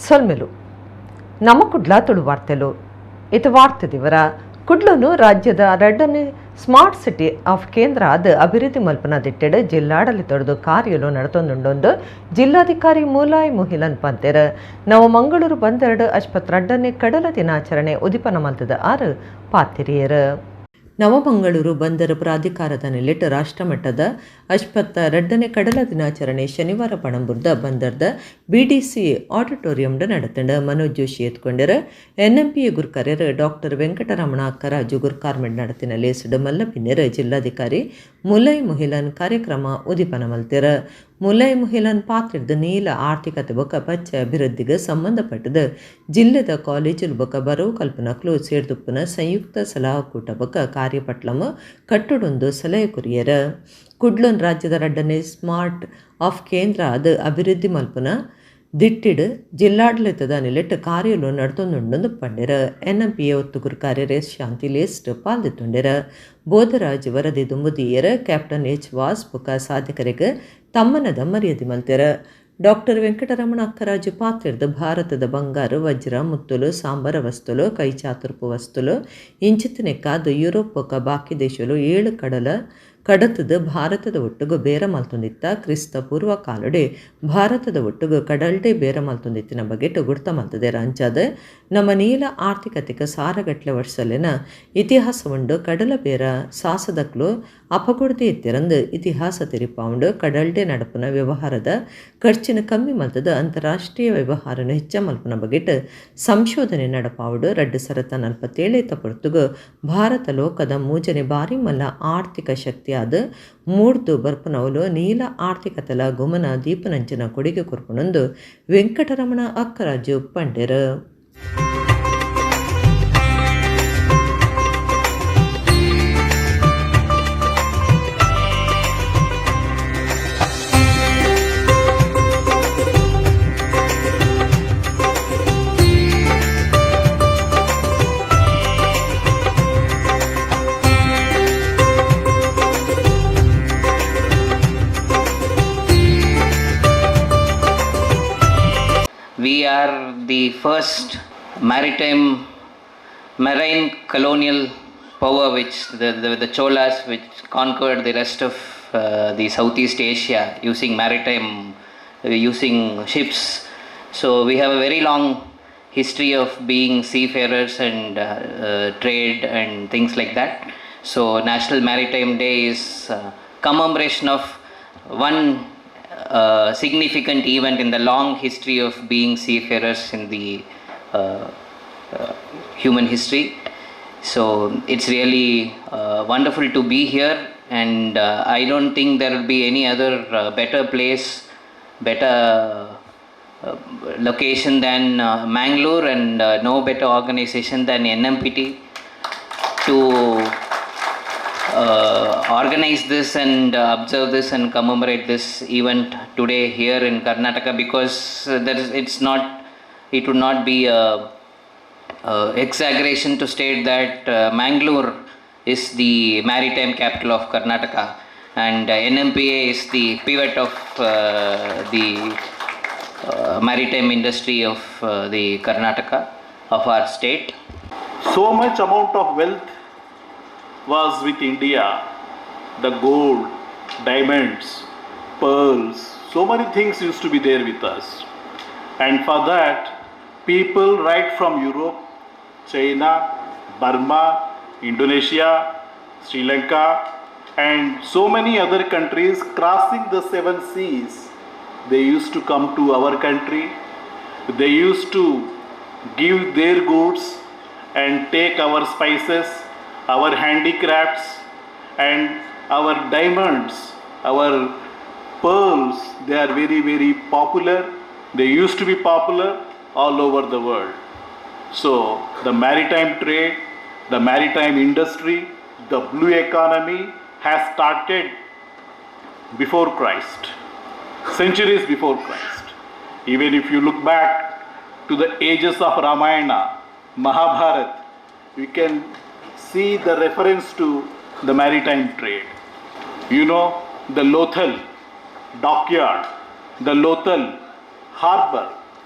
ಸೊಲ್ಮೆಲು. ನಮ್ಮ ಕುಡ್ಲ ತುಳು ವಾರ್ತೆಲು. ಇದು ವಾರ್ತೆ ದಿವರ. ಕುಡ್ಲನು ರಾಜ್ಯದ ರಡ್ಡನೇ ಸ್ಮಾರ್ಟ್ ಸಿಟಿ ಆಫ್ ಕೇಂದ್ರ ಆದ್ ಅಭಿವೃದ್ಧಿ ಮಲ್ಪನ ದಿಟ್ಟೆಡ್ ಜಿಲ್ಲಾಡಳಿತೊಡ್ದು ಕಾರ್ಯಲು ನಡತೊಂದುಂಡೊಂದು ಜಿಲ್ಲಾಧಿಕಾರಿ ಮೂಲಾಯ್ ಮುಹಿಲನ್ ಪಂತೆರ್. ನವ ಮಂಗಳೂರು ಬಂದರ್ಡ್ 52ನೇ ಕಡಲ ದಿನಾಚರಣೆ ಉದಿಪನ ಮಲ್ತದ ಆರು ಪಾತೆರಿಯೆರ್. ನವಮಂಗಳೂರು ಬಂದರು ಪ್ರಾಧಿಕಾರದ ನೆಲೆಟ್ ರಾಷ್ಟ್ರಮಟ್ಟದ 52ನೇ ಕಡಲ ದಿನಾಚರಣೆ ಶನಿವಾರ ಪಣಂಬೂರ್ದ ಬಂದರ್ದ ಬಿಡಿಸಿ ಆಡಿಟೋರಿಯಂಡ್ ನಡತಂಡ್. ಮನೋಜ್ ಜೋಶಿ ಎತ್ಕೊಂಡರು. ಎನ್ಎಂಪಿಎ ಗುರ್ಕರ್ಯರ್ ಡಾಕ್ಟರ್ ವೆಂಕಟರಮಣ ಅಕ್ಕರಾಜು ಗುರ್ಕಾರ್ಮೆಡ್ ನಡತಿನ ಲೇಸುಡು ಮಲ್ಲ ಬಿನ್ನೆರ್ ಜಿಲ್ಲಾಧಿಕಾರಿ ಮುಲೈ ಮುಹಿಲನ್ ಕಾರ್ಯಕ್ರಮ ಉದಿಪನ ಮಲ್ತೆರ್. ಮುಲೈ ಮುಹಿಲನ್ ಪಾತ್ರೆರ್ದ್ ನೀಲ ಆರ್ಥಿಕತೆ ಬೊಕ್ಕ ಪಚ್ಚೆ ಅಭಿವೃದ್ಧಿಗೆ ಸಂಬಂಧಪಟ್ಟದ ಜಿಲ್ಲೆದ ಕಾಲೇಜುಲು ಬೊಕ್ಕ ಬರವು ಕಲ್ಪನಕ್ಲು ಸೇರ್ದುಪ್ಪುನ ಸಂಯುಕ್ತ ಸಲಹಾ ಕೂಟ ಬೊಕ್ಕ ಕಾರ್ಯಪಟ್ಲಮ ಕಟ್ಟಡೊಂದು ಸಲಹೆ ಕೊರಿಯೆರ್. ಕುಡ್ಲನ್ ರಾಜ್ಯದ ರಡ್ಡನೇ ಸ್ಮಾರ್ಟ್ ಆಫ್ ಕೇಂದ್ರ ಆದ್ ಅಭಿವೃದ್ಧಿ ಮಲ್ಪುನ ದಿಟ್ಟಿಡ್ ಜಿಲ್ಲಾಡಳಿತದ ನೆಲೆಟ್ ಕಾರ್ಯಲು ನಡತೊಂದುಂಡು ಪಂಡೆರ್. ಎನ್ಎಂಪಿಎ ಒತ್ತುಗುರು ಕಾರ್ಯರೆ ಶಾಂತಿ ಲೇಸ್ಟ್ ಪಾಲ್ದೆತ್ತೊಂಡೆರ್. ಬೋಧರಾಜ್ ವರದಿ ದುಂಬುದೀಯೆರ್. ಕ್ಯಾಪ್ಟನ್ ಎಚ್ ವಾಸ್ ಬೊಕ್ಕ ಸಾಧಕರಿಗೆ ತಮ್ಮನದ ಮರ್ಯಾದೆ ಮಲ್ತೆರ್. ಡಾಕ್ಟರ್ ವೆಂಕಟರಮಣ ಅಕ್ಕರಾಜು ಪಾತ್ರೆರ್ದ್ ಭಾರತದ ಬಂಗಾರು, ವಜ್ರ, ಮುತ್ತುಲು, ಸಾಂಬಾರ ವಸ್ತುಲು, ಕೈಚಾತುರ್ಪು ವಸ್ತುಲು ಇಂಚಿತ್ತಿನೆಕ್ಕಾದ್ ಯುರೋಪ್ ಬೊಕ್ಕ ಬಾಕಿ ದೇಶಲು ಏಳು ಕಡಲ ಕಡತದ ಭಾರತದ ಒಟ್ಟುಗು ಬೇರ ಮಲ್ತೊಂದಿತ್ತ. ಕ್ರಿಸ್ತ ಪೂರ್ವ ಕಾಲಡೆ ಭಾರತದ ಒಟ್ಟುಗು ಕಡಲ್ಡೆ ಬೇರ ಮಲ್ತೊಂದಿತ್ತಿನ ಬಗೆಟ್ ಗುರ್ತ ಮಲ್ತದೆರ್. ಅಂಚಾದ್ ನಮ್ಮ ನೀಲ ಆರ್ಥಿಕತೆಗೆ ಸಾರಗಟ್ಲೆ ವರ್ಷಲಿನ ಇತಿಹಾಸ ಉಂಡು. ಕಡಲ ಬೇರ ಸಾಸದಕ್ಲು ಅಪಗೊಡ್ದೆ ಇತ್ತಿರಂದು ಇತಿಹಾಸ ತೆರಿಪಾವುಂಡು. ಕಡಲ್ಡೆ ನಡಪುನ ವ್ಯವಹಾರದ ಖರ್ಚಿನ ಕಮ್ಮಿ ಮಲ್ತದ ಅಂತಾರಾಷ್ಟ್ರೀಯ ವ್ಯವಹಾರನ ಹೆಚ್ಚ ಮಲ್ಪುನ ಬಗೆಟ್ ಸಂಶೋಧನೆ ನಡಪಾವುಡು. 2047 ಪೊರ್ತುಗು ಭಾರತ ಲೋಕದ ಮೂಜನೆ ಬಾರಿ ಮಲ್ಲ ಆರ್ಥಿಕ ಶಕ್ತಿಯಾದ ಮೂಡ್ದು ಬರ್ಪುನವುಲು ನೀಲ ಆರ್ಥಿಕತೆಲ ಗುಮನ ದೀಪನಂಚಿನ ಕೊಡುಗೆ ಕೊರ್ಪುನೊಂದು ವೆಂಕಟರಮಣ ಅಕ್ಕರಾಜು ಪಂಡೆರ್. We are the first maritime marine colonial power, which the Cholas, which conquered the rest of the Southeast Asia using maritime, using ships. So we have a very long history of being seafarers and trade and things like that. So National Maritime Day is commemoration of one significant event in the long history of being seafarers in the human history. So it's really wonderful to be here, and I don't think there will be any other better place, better location than Mangalore, and no better organization than NMPT to organize this and observe this and commemorate this event today here in Karnataka, because there is it's not it would not be a exaggeration to state that Mangalore is the maritime capital of Karnataka and NMPA is the pivot of the maritime industry of the Karnataka of our state. So much amount of wealth was with India, the gold, diamonds, pearls, so many things used to be there with us. And for that, people right from Europe, China, Burma, Indonesia, Sri Lanka, and so many other countries crossing the seven seas, they used to come to our country. They used to give their goods and take our spices, our handicrafts, and our diamonds, our pearls. They are very, very popular. They used to be popular all over the world. So, the maritime trade, the maritime industry, the blue economy has started before Christ, centuries before Christ. Even if you look back to the ages of Ramayana, Mahabharat, you can see the reference to the maritime trade. The Lothal dockyard, the Lothal harbor,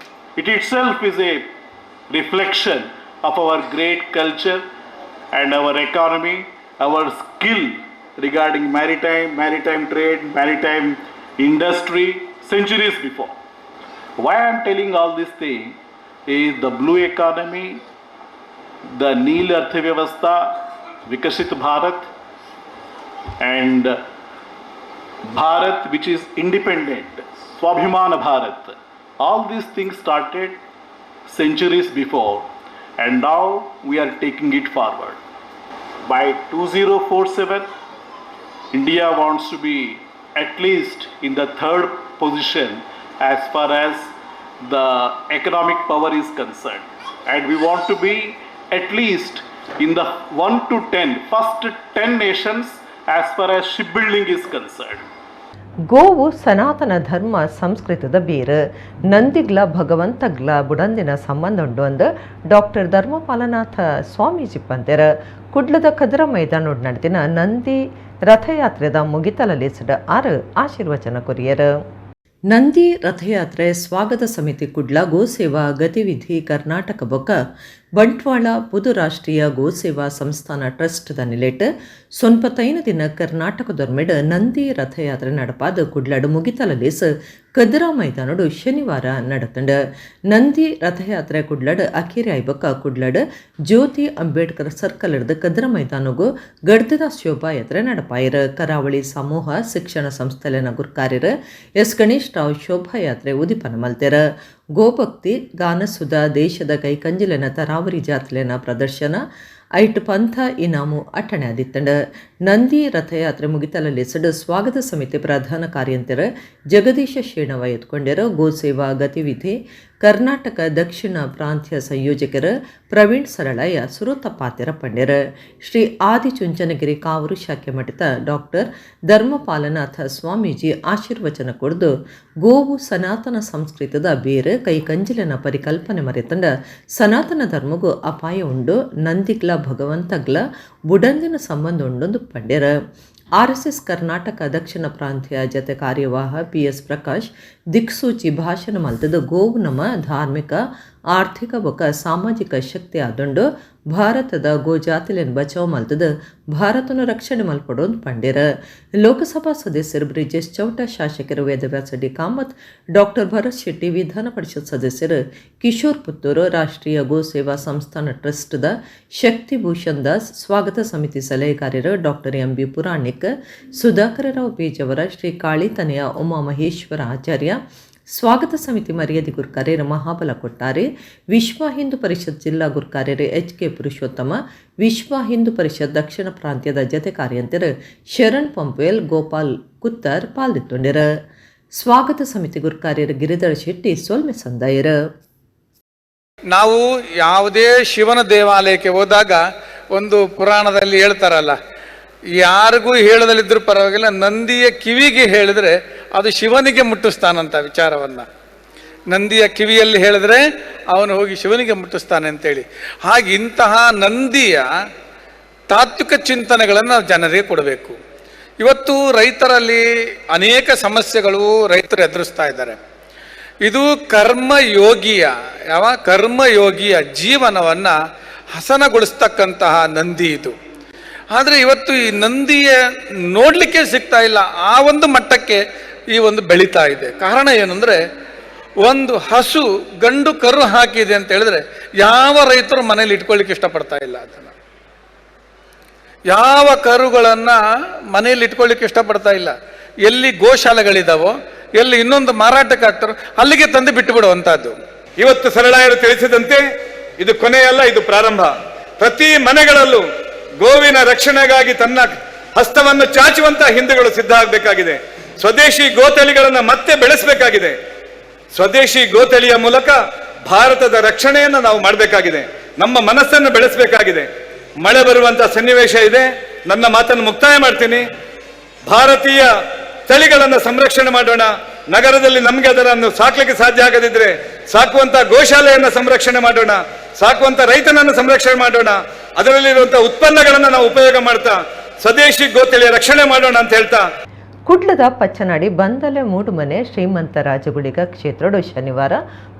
It itself is a reflection of our great culture and our economy, our skill regarding maritime trade, maritime industry centuries before. Why I am telling all this thing is the blue economy, the Neel Arthavyavastha, Vikashit Bharat, and Bharat which is independent, Swabhimana Bharat. All these things started centuries before, and now we are taking it forward. By 2047, India wants to be at least in the third position as far as the economic power is concerned. And we want to be at least in the 1 to 10, first 10 nations as far as shipbuilding is concerned. ಗೋವು ಸನಾತನ ಧರ್ಮ ಸಂಸ್ಕೃತದ ಬೇರು, ನಂದಿಗ್ಲ ಭಗವಂತಗ್ಲ ಬುಡಂದಿನ ಸಂಬಂಧ ಉಂಡು ಅಂದ್ doctor Dharmapalanatha Swamiji ಪಂತೆರ್. ಕುಡ್ಲದ ಕದರ ಮೈದಾನೊಡ್ ನಡೆದಿನ ನಂದಿ ರಥಯಾತ್ರೆದ ಮುಗಿತಲ ಆರು ಆಶೀರ್ವಚನ ಕೊರಿಯರ್. ನಂದಿ ರಥಯಾತ್ರೆ ಸ್ವಾಗತ ಸಮಿತಿ ಕುಡ್ಲ, ಗೋಸೇವಾ ಗತಿವಿಧಿ ಕರ್ನಾಟಕ ಬೊಕ್ಕ ಬಂಟ್ವಾಳ ಪುದು ರಾಷ್ಟ್ರೀಯ ಗೋಸೇವಾ ಸಂಸ್ಥಾನ ಟ್ರಸ್ಟ್ ದ ನಿಲೆಟ್ ಸೊನ್ಪತೈನ ದಿನ ಕರ್ನಾಟಕದೊರ್ಮೆಡ್ ನಂದಿ ರಥಯಾತ್ರೆ ನಡಪಾದ ಕುಡ್ಲಡು ಮುಗಿತಲಲೇಸ್ ಕದರ ಮೈದಾನಡು ಶನಿವಾರ ನಡತಂಡ್. ನಂದಿ ರಥಯಾತ್ರೆ ಕುಡ್ಲಡ್ ಅಖೀರಿ ಐಬೊಕ್ಕ ಕುಡ್ಲಡ್ ಜ್ಯೋತಿ ಅಂಬೇಡ್ಕರ್ ಸರ್ಕಲ್ ಇರ್ದ್ ಕದರ ಮೈದಾನಗು ಗಡ್ದದ ಶೋಭಾಯಾತ್ರೆ ನಡಪಾಯರ್. ಕರಾವಳಿ ಸಮೂಹ ಶಿಕ್ಷಣ ಸಂಸ್ಥೆಲೆನ ಗುರ್ಕಾರ್ಯರ್ ಎಸ್ ಗಣೇಶ್ ರಾವ್ ಶೋಭಾಯಾತ್ರೆ ಉದಿಪನ ಮಲ್ತೆರ್. ಗೋಭಕ್ತಿ ಗಾನಸುಧ, ದೇಶದ ಕೈಕಂಜಿಲೆನ ತರಾವರಿ ಜಾತ್ಲೆನ ಪ್ರದರ್ಶನ, ಐಟ್ ಪಂಥ ಇನಾಮು ಅಟ್ಟಣೆ ಆದಿತ್ತಂಡ್. ನಂದಿ ರಥಯಾತ್ರೆ ಮುಗಿತಲ ಸ್ವಾಗತ ಸಮಿತಿ ಪ್ರಧಾನ ಕಾರ್ಯಂತೆರ್ ಜಗದೀಶ ಶೇಣವ ಎತ್ಕೊಂಡೆರ್. ಗೋಸೇವಾ ಗತಿವಿಧಿ ಕರ್ನಾಟಕ ದಕ್ಷಿಣ ಪ್ರಾಂತ್ಯ ಸಂಯೋಜಕರು ಪ್ರವೀಣ್ ಸರಳಯ್ಯ ಸುರುತ ಪಾತೆರ ಪಂಡೆರ್. ಶ್ರೀ ಆದಿಚುಂಚನಗಿರಿ ಕಾವೂರು ಶಾಖೆ ಮಠದ ಡಾಕ್ಟರ್ ಧರ್ಮಪಾಲನಾಥ ಸ್ವಾಮೀಜಿ ಆಶೀರ್ವಚನ ಕೊಡ್ದು, ಗೋವು ಸನಾತನ ಸಂಸ್ಕೃತದ ಬೇರು, ಕೈಕಂಜಿಲನ ಪರಿಕಲ್ಪನೆ ಮರೆತಂಡ ಸನಾತನ ಧರ್ಮಗೂ ಅಪಾಯ ಉಂಡು, ನಂದಿಗ್ಲ ಭಗವಂತಗ್ಲ ಬುಡಂದಿನ ಸಂಬಂಧ ಉಂಡೊಂದು ಪಂಡೆರ್. ಆರ್ಎಸ್ಎಸ್ ಕರ್ನಾಟಕ ದಕ್ಷಿಣ ಪ್ರಾಂತ್ಯ ಜತೆ ಕಾರ್ಯವಾಹ ಪಿಎಸ್ ಪ್ರಕಾಶ್ ದಿಕ್ಸೂಚಿ ಭಾಷಣ ಮಲ್ತದ, ಗೋವು ನಮ್ಮ ಧಾರ್ಮಿಕ, ಆರ್ಥಿಕ ಬೊಕ ಸಾಮಾಜಿಕ ಶಕ್ತಿ ಆದುಂಡು, ಭಾರತದ ಗೋಜಾತಿಲೆನ್ ಬಚಾವ್ ಮಲ್ತದ ಭಾರತನ ರಕ್ಷಣೆ ಮಲ್ಪಡೋದು ಪಂಡೆರ್. ಲೋಕಸಭಾ ಸದಸ್ಯರು ಬ್ರಿಜೇಶ್ ಚೌಟ, ಶಾಸಕರು ವೇದವ್ಯಾಸ ಡಿ ಕಾಮತ್, ಡಾಕ್ಟರ್ ಭರತ್ ಶೆಟ್ಟಿ, ವಿಧಾನ ಪರಿಷತ್ ಸದಸ್ಯರು ಕಿಶೋರ್ ಪುತ್ತೂರು, ರಾಷ್ಟ್ರೀಯ ಗೋ ಸೇವಾ ಸಂಸ್ಥಾನ ಟ್ರಸ್ಟ್ದ ಶಕ್ತಿ ಭೂಷಣ್ ದಾಸ್, ಸ್ವಾಗತ ಸಮಿತಿ ಸಲಹೆಗಾರರು doctor M B Puranik, Sudhakar Rao Pejavara, Shri ಕಾಳಿತನೆಯ Uma Maheshwara ಆಚಾರ್ಯ, ಸ್ವಾಗತ ಸಮಿತಿ ಮರ್ಯಾದೆ ಗುರ್ಕಾರ್ಯರು ಮಹಾಬಲ ಕೊಟ್ಟಾರೆ, ವಿಶ್ವ ಹಿಂದೂ ಪರಿಷತ್ ಜಿಲ್ಲಾ ಗುರ್ಕಾರ್ಯರು ಎಚ್ ಕೆ ಪುರುಷೋತ್ತಮ, ವಿಶ್ವ ಹಿಂದೂ ಪರಿಷತ್ ದಕ್ಷಿಣ ಪ್ರಾಂತ್ಯದ ಜತೆ ಕಾರ್ಯಂತರು ಶರಣ್ ಪಂಪ್ವೇಲ್, ಗೋಪಾಲ್ ಕುತ್ತರ್ ಪಾಲ್ದಿತ್ತುಂಡೆರ್. ಸ್ವಾಗತ ಸಮಿತಿ ಗುರ್ಕಾರ್ಯರು ಗಿರಿಧರ್ ಶೆಟ್ಟಿ ಸೊಲ್ಮೆ ಸಂದಾಯರು. ನಾವು ಯಾವುದೇ ಶಿವನ ದೇವಾಲಯಕ್ಕೆ ಹೋದಾಗ ಒಂದು ಪುರಾಣದಲ್ಲಿ ಹೇಳ್ತಾರಲ್ಲ, ಯಾರಿಗೂ ಹೇಳದಲ್ಲಿದ್ದರೂ ಪರವಾಗಿಲ್ಲ, ನಂದಿಯ ಕಿವಿಗೆ ಹೇಳಿದ್ರೆ ಅದು ಶಿವನಿಗೆ ಮುಟ್ಟಿಸ್ತಾನಂತ ವಿಚಾರವನ್ನ. ನಂದಿಯ ಕಿವಿಯಲ್ಲಿ ಹೇಳಿದ್ರೆ ಅವನು ಹೋಗಿ ಶಿವನಿಗೆ ಮುಟ್ಟಿಸ್ತಾನೆ ಅಂತೇಳಿ. ಹಾಗೆ ಇಂತಹ ನಂದಿಯ ತಾತ್ವಿಕ ಚಿಂತನೆಗಳನ್ನು ಜನರಿಗೆ ಕೊಡಬೇಕು. ಇವತ್ತು ರೈತರಲ್ಲಿ ಅನೇಕ ಸಮಸ್ಯೆಗಳು ರೈತರು ಎದುರಿಸ್ತಾ ಇದ್ದಾರೆ. ಇದು ಕರ್ಮಯೋಗಿಯ, ಯಾವ ಕರ್ಮಯೋಗಿಯ ಜೀವನವನ್ನು ಹಸನಗೊಳಿಸ್ತಕ್ಕಂತಹ ನಂದಿ ಇದು. ಆದರೆ ಇವತ್ತು ಈ ನಂದಿಯ ನೋಡಲಿಕ್ಕೆ ಸಿಗ್ತಾ ಇಲ್ಲ. ಆ ಒಂದು ಮಟ್ಟಕ್ಕೆ ಈ ಒಂದು ಬೆಳೀತಾ ಇದೆ. ಕಾರಣ ಏನಂದರೆ, ಒಂದು ಹಸು ಗಂಡು ಕರು ಹಾಕಿದೆ ಅಂತ ಹೇಳಿದ್ರೆ ಯಾವ ರೈತರು ಮನೇಲಿ ಇಟ್ಕೊಳ್ಳಿಕ್ಕೆ ಇಷ್ಟಪಡ್ತಾ ಇಲ್ಲ ಅದನ್ನು. ಯಾವ ಕರುಗಳನ್ನು ಮನೆಯಲ್ಲಿ ಇಟ್ಕೊಳ್ಳಿಕ್ಕೆ ಇಷ್ಟಪಡ್ತಾ ಇಲ್ಲ. ಎಲ್ಲಿ ಗೋಶಾಲೆಗಳಿದಾವೋ, ಎಲ್ಲಿ ಇನ್ನೊಂದು ಮಾರಾಟಕ್ಕೆ ಹಾಕ್ತಾರೋ ಅಲ್ಲಿಗೆ ತಂದು ಬಿಟ್ಟು ಬಿಡುವಂತಹದ್ದು. ಇವತ್ತು ಸರಳಾಯರು ತಿಳಿಸಿದಂತೆ ಇದು ಕೊನೆಯಲ್ಲ, ಇದು ಪ್ರಾರಂಭ. ಪ್ರತಿ ಮನೆಗಳಲ್ಲೂ ಗೋವಿನ ರಕ್ಷಣೆಗಾಗಿ ತನ್ನ ಹಸ್ತವನ್ನು ಚಾಚುವಂತ ಹಿಂದೂಗಳು ಸಿದ್ಧ ಆಗಬೇಕಾಗಿದೆ. ಸ್ವದೇಶಿ ಗೋತಳಿಗಳನ್ನ ಮತ್ತೆ ಬೆಳೆಸಬೇಕಾಗಿದೆ. ಸ್ವದೇಶಿ ಗೋತಳಿಯ ಮೂಲಕ ಭಾರತದ ರಕ್ಷಣೆಯನ್ನು ನಾವು ಮಾಡಬೇಕಾಗಿದೆ. ನಮ್ಮ ಮನಸ್ಸನ್ನು ಬೆಳೆಸಬೇಕಾಗಿದೆ. ಮಳೆ ಬರುವಂತ ಸನ್ನಿವೇಶ ಇದೆ. ನನ್ನ ಮಾತನ್ನು ಮುಕ್ತಾಯ ಮಾಡ್ತೀನಿ. ಭಾರತೀಯ ತಳಿಗಳನ್ನು ಸಂರಕ್ಷಣೆ ಮಾಡೋಣ. ನಗರದಲ್ಲಿ ನಮಗೆ ಅದನ್ನು ಸಾಕ್ಲಿಕ್ಕೆ ಸಾಧ್ಯ ಆಗದಿದ್ರೆ ಸಾಕುವಂತ ಗೋಶಾಲೆಯನ್ನು ಸಂರಕ್ಷಣೆ ಮಾಡೋಣ, ಸಾಕುವಂತ ರೈತನನ್ನು ಸಂರಕ್ಷಣೆ ಮಾಡೋಣ. ಅದರಲ್ಲಿರುವಂತಹ ಉತ್ಪನ್ನಗಳನ್ನು ನಾವು ಉಪಯೋಗ ಮಾಡ್ತಾ ಸ್ವದೇಶಿ ಗೋತಳಿಯ ರಕ್ಷಣೆ ಮಾಡೋಣ ಅಂತ ಹೇಳ್ತಾ. ಕುಡ್ಲದ ಪಚ್ಚನಾಡಿ ಬಂದಲೆ ಮೂಡುಮನೆ ಶ್ರೀಮಂತ ರಾಜಗುಳಿಗ ಕ್ಷೇತ್ರಡು ಶನಿವಾರ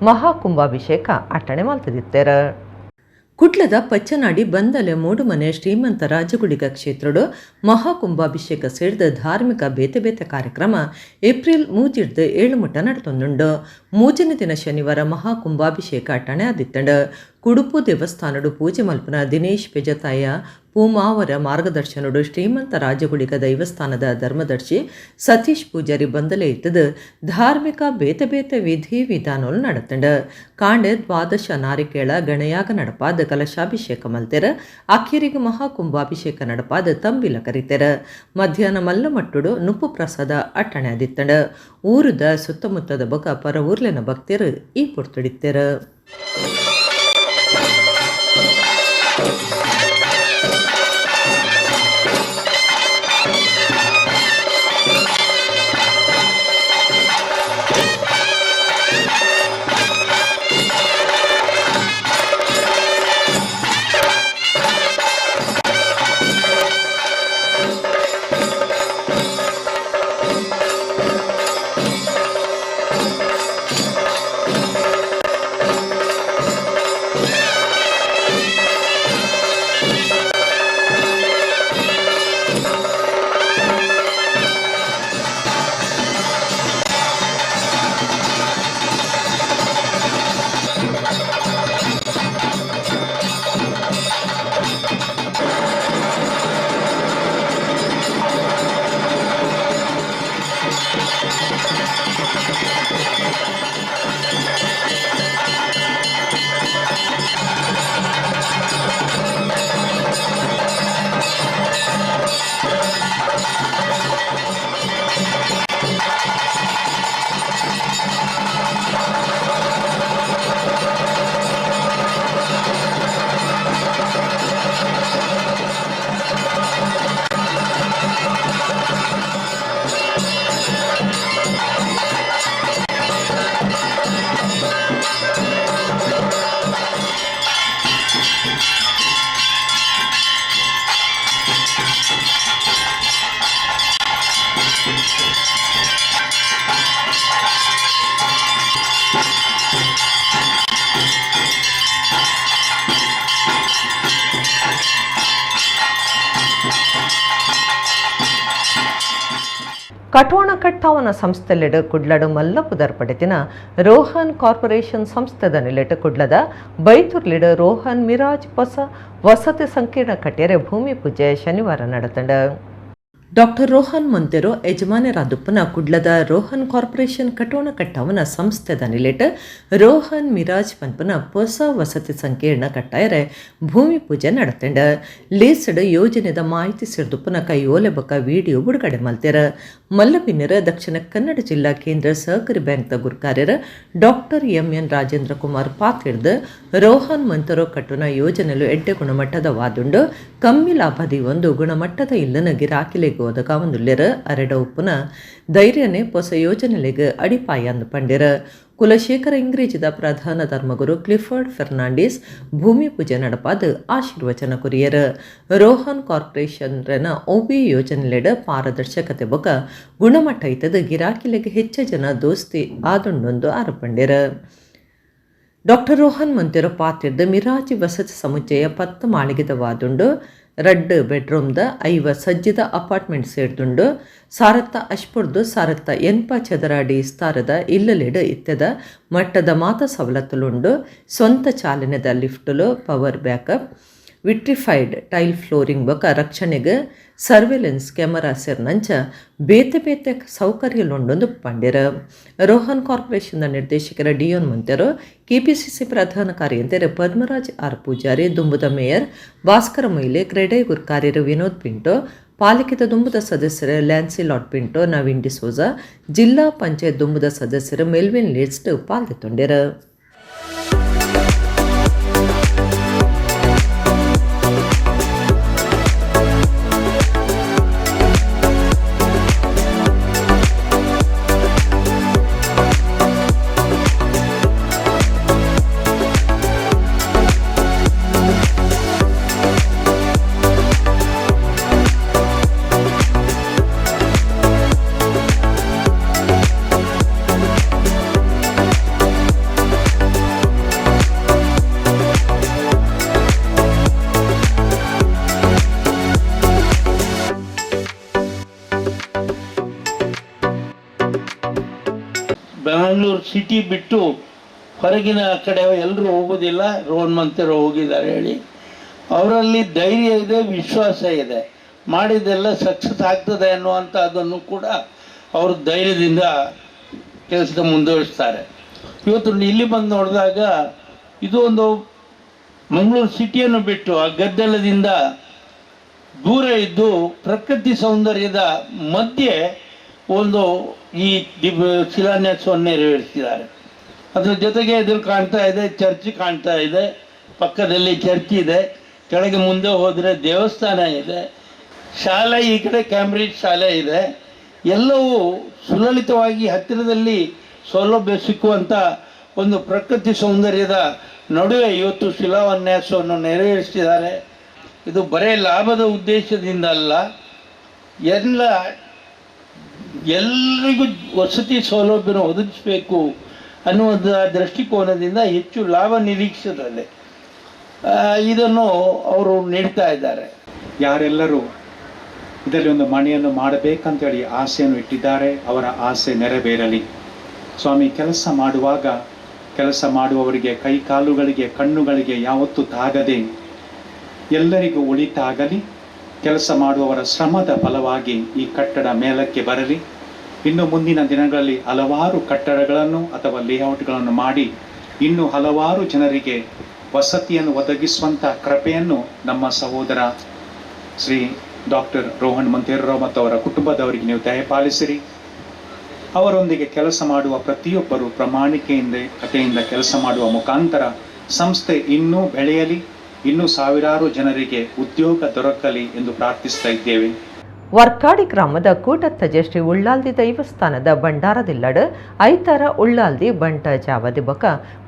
ಮಹಾಕುಂಭಾಭಿಷೇಕ ಅಟ್ಟಣೆ ಮಲ್ತದಿತ್ತೆರ್. ಕುಡ್ಲದ ಪಚ್ಚನಾಡಿ ಬಂದಲೆ ಮೂಡುಮನೆ ಶ್ರೀಮಂತ ರಾಜಗುಳಿಗ ಕ್ಷೇತ್ರಡು ಮಹಾಕುಂಭಾಭಿಷೇಕ ಸೇರಿದ ಧಾರ್ಮಿಕ ಬೇತೆ ಬೇತೆ ಕಾರ್ಯಕ್ರಮ ಏಪ್ರಿಲ್ 3 7 ಮುಟ್ಟ ನಡತೊಂದುಂಡು. ಮೂಜನೇ ದಿನ ಶನಿವಾರ ಮಹಾಕುಂಭಾಭಿಷೇಕ ಅಟ್ಟಣೆ ಆದಿತ್ತಂಡು. ಕುಡುಪು ದೇವಸ್ಥಾನಡು ಪೂಜೆ ಮಲ್ಪುನ ದಿನೇಶ್ ಪೆಜತಾಯ ಪೂಮಾವರ ಮಾರ್ಗದರ್ಶನಡು ಶ್ರೀಮಂತ ರಾಜಗುಳಿಗ ದೈವಸ್ಥಾನದ ಧರ್ಮದರ್ಶಿ ಸತೀಶ್ ಪೂಜಾರಿ ಬಂದಲೆ ಇತ್ತದು ಧಾರ್ಮಿಕ ಬೇತೆ ಬೇತೆ ವಿಧಿ ವಿಧಾನಗಳು ನಡತಂಡು. ಕಾಂಡೆ ದ್ವಾದಶ ನಾರಿಕೇಳ ಗಣಯಾಗ ನಡಪಾದ ಕಲಶಾಭಿಷೇಕ ಮಲ್ತೆರ. ಅಖೀರಿಗೆ ಮಹಾಕುಂಭಾಭಿಷೇಕ ನಡಪಾದ ತಂಬಿಲ ಕರಿತೆರ. ಮಧ್ಯಾಹ್ನ ಮಲ್ಲಮಟ್ಟುಡು ನುಪ್ಪು ಪ್ರಸಾದ ಅಟ್ಟಣೆ ಆದಿತ್ತಂಡು. ಊರುದ ಸುತ್ತಮುತ್ತದ ಬೊಕ ಪರ ಊರ್ಲೆನ ಭಕ್ತರು ಈ ಪೊರ್ತುಡಿತ್ತೆರ. ಕಟೋಣ ಕಟ್ಟಾವನ ಸಂಸ್ಥೆಲೆಡು ಕುಡ್ಲಡು ಮಲ್ಲಪುದರ್ ಪಡೆತಿನ ರೋಹನ್ ಕಾರ್ಪೊರೇಷನ್ ಸಂಸ್ಥೆದ ನಿಲೆಟ್ ಕುಡ್ಲದ ಬೈತುರ್ಲಿಡು ರೋಹನ್ ಮಿರಾಜ್ ಹೊಸ ವಸತಿ ಸಂಕೀರ್ಣ ಕಟ್ಟೆರೆ ಭೂಮಿ ಪೂಜೆ ಶನಿವಾರ ನಡೆತಂಡ. ಡಾಕ್ಟರ್ ರೋಹನ್ ಮೊಂತೆರೋ ಯಜಮಾನರಾದುಪ್ಪನ ಕುಡ್ಲದ ರೋಹನ್ ಕಾರ್ಪೊರೇಷನ್ ಕಟೋಣ ಕಟ್ಟಾವನ ಸಂಸ್ಥೆದ ನಿಲೆಟ್ ರೋಹನ್ ಮಿರಾಜ್ ಪನ್ಪನ ಹೊಸ ವಸತಿ ಸಂಕೀರ್ಣ ಕಟ್ಟಾಯರೆ ಭೂಮಿ ಪೂಜೆ ನಡೆತಂಡ. ಲೇಸಡ್ ಯೋಜನೆದ ಮಾಹಿತಿ ಸಿರ್ದುಪ್ಪನ ಕೈಯೋಲೆ ಬೊಕ್ಕ ವಿಡಿಯೋ ಬಿಡುಗಡೆ ಮಲ್ತೆರ. ಮಲ್ಲಪಿನ್ನರ ದಕ್ಷಿಣ ಕನ್ನಡ ಜಿಲ್ಲಾ ಕೇಂದ್ರ ಸಹಕಾರಿ ಬ್ಯಾಂಕ್ದ ಗುರ್ಕಾರ್ಯರ ಡಾಕ್ಟರ್ ಎಂಎನ್ ರಾಜೇಂದ್ರ ಕುಮಾರ್ ಪಾತಿರ್ದು ರೋಹನ್ ಮೊಂತೆರೋ ಕಟ್ಟುನ ಯೋಜನೆಲು ಎಡ್ಡೆ ಗುಣಮಟ್ಟದ ವಾದುಂಡು ಕಮ್ಮಿ ಲಾಭದಿ ಒಂದು ಗುಣಮಟ್ಟದ ಇಲ್ಲನ ಗಿರಾಕಿಲೆಗ್ ಒದಗಾವೊಂದುಲ್ಲೆರ್. ಅರೆಡ ಉಪ್ಪುನ ಧೈರ್ಯನೆ ಹೊಸ ಯೋಜನೆಲೆಗ್ ಅಡಿಪಾಯ ಅಂದ್ ಪಂಡೆರ್. ಕುಲಶೇಖರ ಇಂಗ್ರೇಜಿದ ಪ್ರಧಾನ ಧರ್ಮಗುರು ಕ್ಲಿಫರ್ಡ್ ಫೆರ್ನಾಂಡಿಸ್ ಭೂಮಿ ಪೂಜೆ ನಡಪಾದ್ ಆಶೀರ್ವಚನ ಕೊರಿಯರ್. ರೋಹನ್ ಕಾರ್ಪೊರೇಷನ್ ರೆನ ಒಬಿ ಯೋಜನೆಲೆಡ್ ಪಾರದರ್ಶಕತೆ ಬೊಕ ಗುಣಮಟ್ಟ ಇತ್ತದ ಗಿರಾಕಿಲೆಗ್ ಹೆಚ್ಚ ಜನ ದೋಸ್ತಿ ಆದುಂಡೊಂದು ಆರೋಪಂಡೆರ್. ಡಾಕ್ಟರ್ ರೋಹನ್ ಮೊಂತೆರೋ ಪಾತಿರ್ದ್ ಮಿರಾಜಿ ವಸತಿ ಸಮುಚ್ಚಯ 10 ಮಾಳಿಗೆದ ವಾದುಂಡು 2 ಬೆಡ್ರೂಮ್ದ 50 ಸಜ್ಜಿದ ಅಪಾರ್ಟ್ಮೆಂಟ್ ಸೇರ್ದುಂಡು. ಸಾರತ್ತ ಅಶ್ಪುರ್ದು ಸಾರತ್ತ 80 ಚದರ ಅಡಿ ವಿಸ್ತಾರದ ಇಲ್ಲಲೆಡು ಇತ್ತೆದ ಮಟ್ಟದ ಮಾತ ಸವಲತ್ತುಲುಂಡು. ಸ್ವಂತ ಚಾಲನೆದ ಲಿಫ್ಟುಲು, power backup, vitrified tile flooring ಬೊಕ ರಕ್ಷಣೆಗೆ ಸರ್ವೆಲೆನ್ಸ್ ಕ್ಯಾಮರಾ ಸೇರ್ನಂಚ ಬೇತೆ ಬೇತೆ ಸೌಕರ್ಯಲುಂಡೊಂದು ಪಂಡೆರ್. ರೋಹನ್ ಕಾರ್ಪೊರೇಷನ್ನ ನಿರ್ದೇಶಕರ ಡಿಯೋನ್ ಮೊಂತೆರೋ, ಕೆಪಿಸಿಸಿ ಪ್ರಧಾನ ಕಾರ್ಯಂತೆರ್ ಪದ್ಮರಾಜ್ ಆರ್ ಪೂಜಾರಿ, ದುಂಬುದ ಮೇಯರ್ ಭಾಸ್ಕರ ಮೊಯ್ಲಿ, ಕ್ರೆಡೈ ಗುರ್ಕಾರ್ಯರು ವಿನೋದ್ ಪಿಂಟೋ, ಪಾಲಿಕೆದ ದುಂಬುದ ಸದಸ್ಯರು ಲ್ಯಾನ್ಸಿ ಲಾಟ್ ಪಿಂಟೋ, ನವೀನ್ ಡಿಸೋಜಾ, ಜಿಲ್ಲಾ ಪಂಚಾಯತ್ ದುಂಬುದ ಸದಸ್ಯರು ಮೆಲ್ವಿನ್ ಲಿಸ್ಟ್ ಪಾಲ್ದೆತೊಂಡೆರ್. ಮಂಗಳೂರು ಸಿಟಿ ಬಿಟ್ಟು ಹೊರಗಿನ ಕಡೆ ಎಲ್ಲರೂ ಹೋಗೋದಿಲ್ಲ. ರೋಹನ್ ಮಂತೆರೋ ಹೋಗಿದ್ದಾರೆ ಹೇಳಿ. ಅವರಲ್ಲಿ ಧೈರ್ಯ ಇದೆ, ವಿಶ್ವಾಸ ಇದೆ, ಮಾಡಿದ್ದೆಲ್ಲ ಸಕ್ಸಸ್ ಆಗ್ತದೆ ಅನ್ನುವಂಥದ್ದನ್ನು ಕೂಡ ಅವರು ಧೈರ್ಯದಿಂದ ಕೆಲಸದ ಮುಂದುವರಿಸ್ತಾರೆ. ಇವತ್ತು ಇಲ್ಲಿ ಬಂದು ನೋಡಿದಾಗ ಇದು ಒಂದು ಮಂಗಳೂರು ಸಿಟಿಯನ್ನು ಬಿಟ್ಟು ಆ ಗದ್ದಲದಿಂದ ದೂರ ಇದ್ದು ಪ್ರಕೃತಿ ಸೌಂದರ್ಯದ ಮಧ್ಯೆ ಒಂದು ಈ ಶಿಲಾನ್ಯಾಸವನ್ನು ನೆರವೇರಿಸಿದ್ದಾರೆ. ಅದರ ಜೊತೆಗೆ ಎದುರು ಕಾಣ್ತಾ ಇದೆ ಚರ್ಚ್ ಕಾಣ್ತಾ ಇದೆ, ಪಕ್ಕದಲ್ಲಿ ಚರ್ಚ್ ಇದೆ, ಕೆಳಗೆ ಮುಂದೆ ಹೋದರೆ ದೇವಸ್ಥಾನ ಇದೆ, ಶಾಲೆ ಈ ಕಡೆ ಕ್ಯಾಂಬ್ರಿಡ್ಜ್ ಶಾಲೆ ಇದೆ. ಎಲ್ಲವೂ ಸುಲಲಿತವಾಗಿ ಹತ್ತಿರದಲ್ಲಿ ಸೌಲಭ್ಯ ಸಿಕ್ಕುವಂಥ ಒಂದು ಪ್ರಕೃತಿ ಸೌಂದರ್ಯದ ನಡುವೆ ಇವತ್ತು ಶಿಲಾನ್ಯಾಸವನ್ನು ನೆರವೇರಿಸಿದ್ದಾರೆ. ಇದು ಬರೇ ಲಾಭದ ಉದ್ದೇಶದಿಂದ ಅಲ್ಲ, ಎಲ್ಲರಿಗೂ ವಸತಿ ಸೌಲಭ್ಯನ ಒದಗಿಸಬೇಕು ಅನ್ನುವ ದೃಷ್ಟಿಕೋನದಿಂದ ಹೆಚ್ಚು ಲಾಭ ನಿರೀಕ್ಷೆಯಲ್ಲಿ ಇದನ್ನು ಅವರು ನೀಡ್ತಾ ಇದ್ದಾರೆ. ಯಾರೆಲ್ಲರೂ ಇದರಲ್ಲಿ ಒಂದು ಮನೆಯನ್ನು ಮಾಡಬೇಕಂತೇಳಿ ಆಸೆಯನ್ನು ಇಟ್ಟಿದ್ದಾರೆ, ಅವರ ಆಸೆ ನೆರವೇರಲಿ. ಸ್ವಾಮಿ, ಕೆಲಸ ಮಾಡುವಾಗ ಕೆಲಸ ಮಾಡುವವರಿಗೆ ಕೈ ಕಾಲುಗಳಿಗೆ ಕಣ್ಣುಗಳಿಗೆ ಯಾವತ್ತೂ ತಾಗದೆ ಎಲ್ಲರಿಗೂ ಒಳಿತಾಗಲಿ. ಕೆಲಸ ಮಾಡುವವರ ಶ್ರಮದ ಫಲವಾಗಿ ಈ ಕಟ್ಟಡ ಮೇಲಕ್ಕೆ ಬರಲಿ. ಇನ್ನು ಮುಂದಿನ ದಿನಗಳಲ್ಲಿ ಹಲವಾರು ಕಟ್ಟಡಗಳನ್ನು ಅಥವಾ ಲೇಔಟ್ಗಳನ್ನು ಮಾಡಿ ಇನ್ನೂ ಹಲವಾರು ಜನರಿಗೆ ವಸತಿಯನ್ನು ಒದಗಿಸುವಂಥ ಕೃಪೆಯನ್ನು ನಮ್ಮ ಸಹೋದರ ಶ್ರೀ ಡಾಕ್ಟರ್ ರೋಹನ್ ಮಂತೇರರಾವ್ ಮತ್ತು ಅವರ ಕುಟುಂಬದವರಿಗೆ ನೀವು ದಯಪಾಲಿಸಿರಿ. ಅವರೊಂದಿಗೆ ಕೆಲಸ ಮಾಡುವ ಪ್ರತಿಯೊಬ್ಬರು ಪ್ರಾಮಾಣಿಕೆಯಿಂದ ಕಥೆಯಿಂದ ಕೆಲಸ ಮಾಡುವ ಮುಖಾಂತರ ಸಂಸ್ಥೆ ಇನ್ನೂ ಬೆಳೆಯಲಿ, ಇನ್ನೂ ಸಾವಿರಾರು ಜನರಿಗೆ ಉದ್ಯೋಗ ದೊರಕಲಿ ಎಂದು ಪ್ರಾರ್ಥಿಸ್ತಾ ಇದ್ದೇವೆ. ವರ್ಕಾಡಿ ಗ್ರಾಮದ ಕೂಟತ್ತಜೆ ಶ್ರೀ ಉಳ್ಳಾಲ್ದಿ ದೈವಸ್ಥಾನದ ಭಂಡಾರದಿಲ್ಲಡು ಐತಾರ ಉಳ್ಳಾಲ್ದಿ ಬಂಟ ಜಾವದಿ ಬೊಕ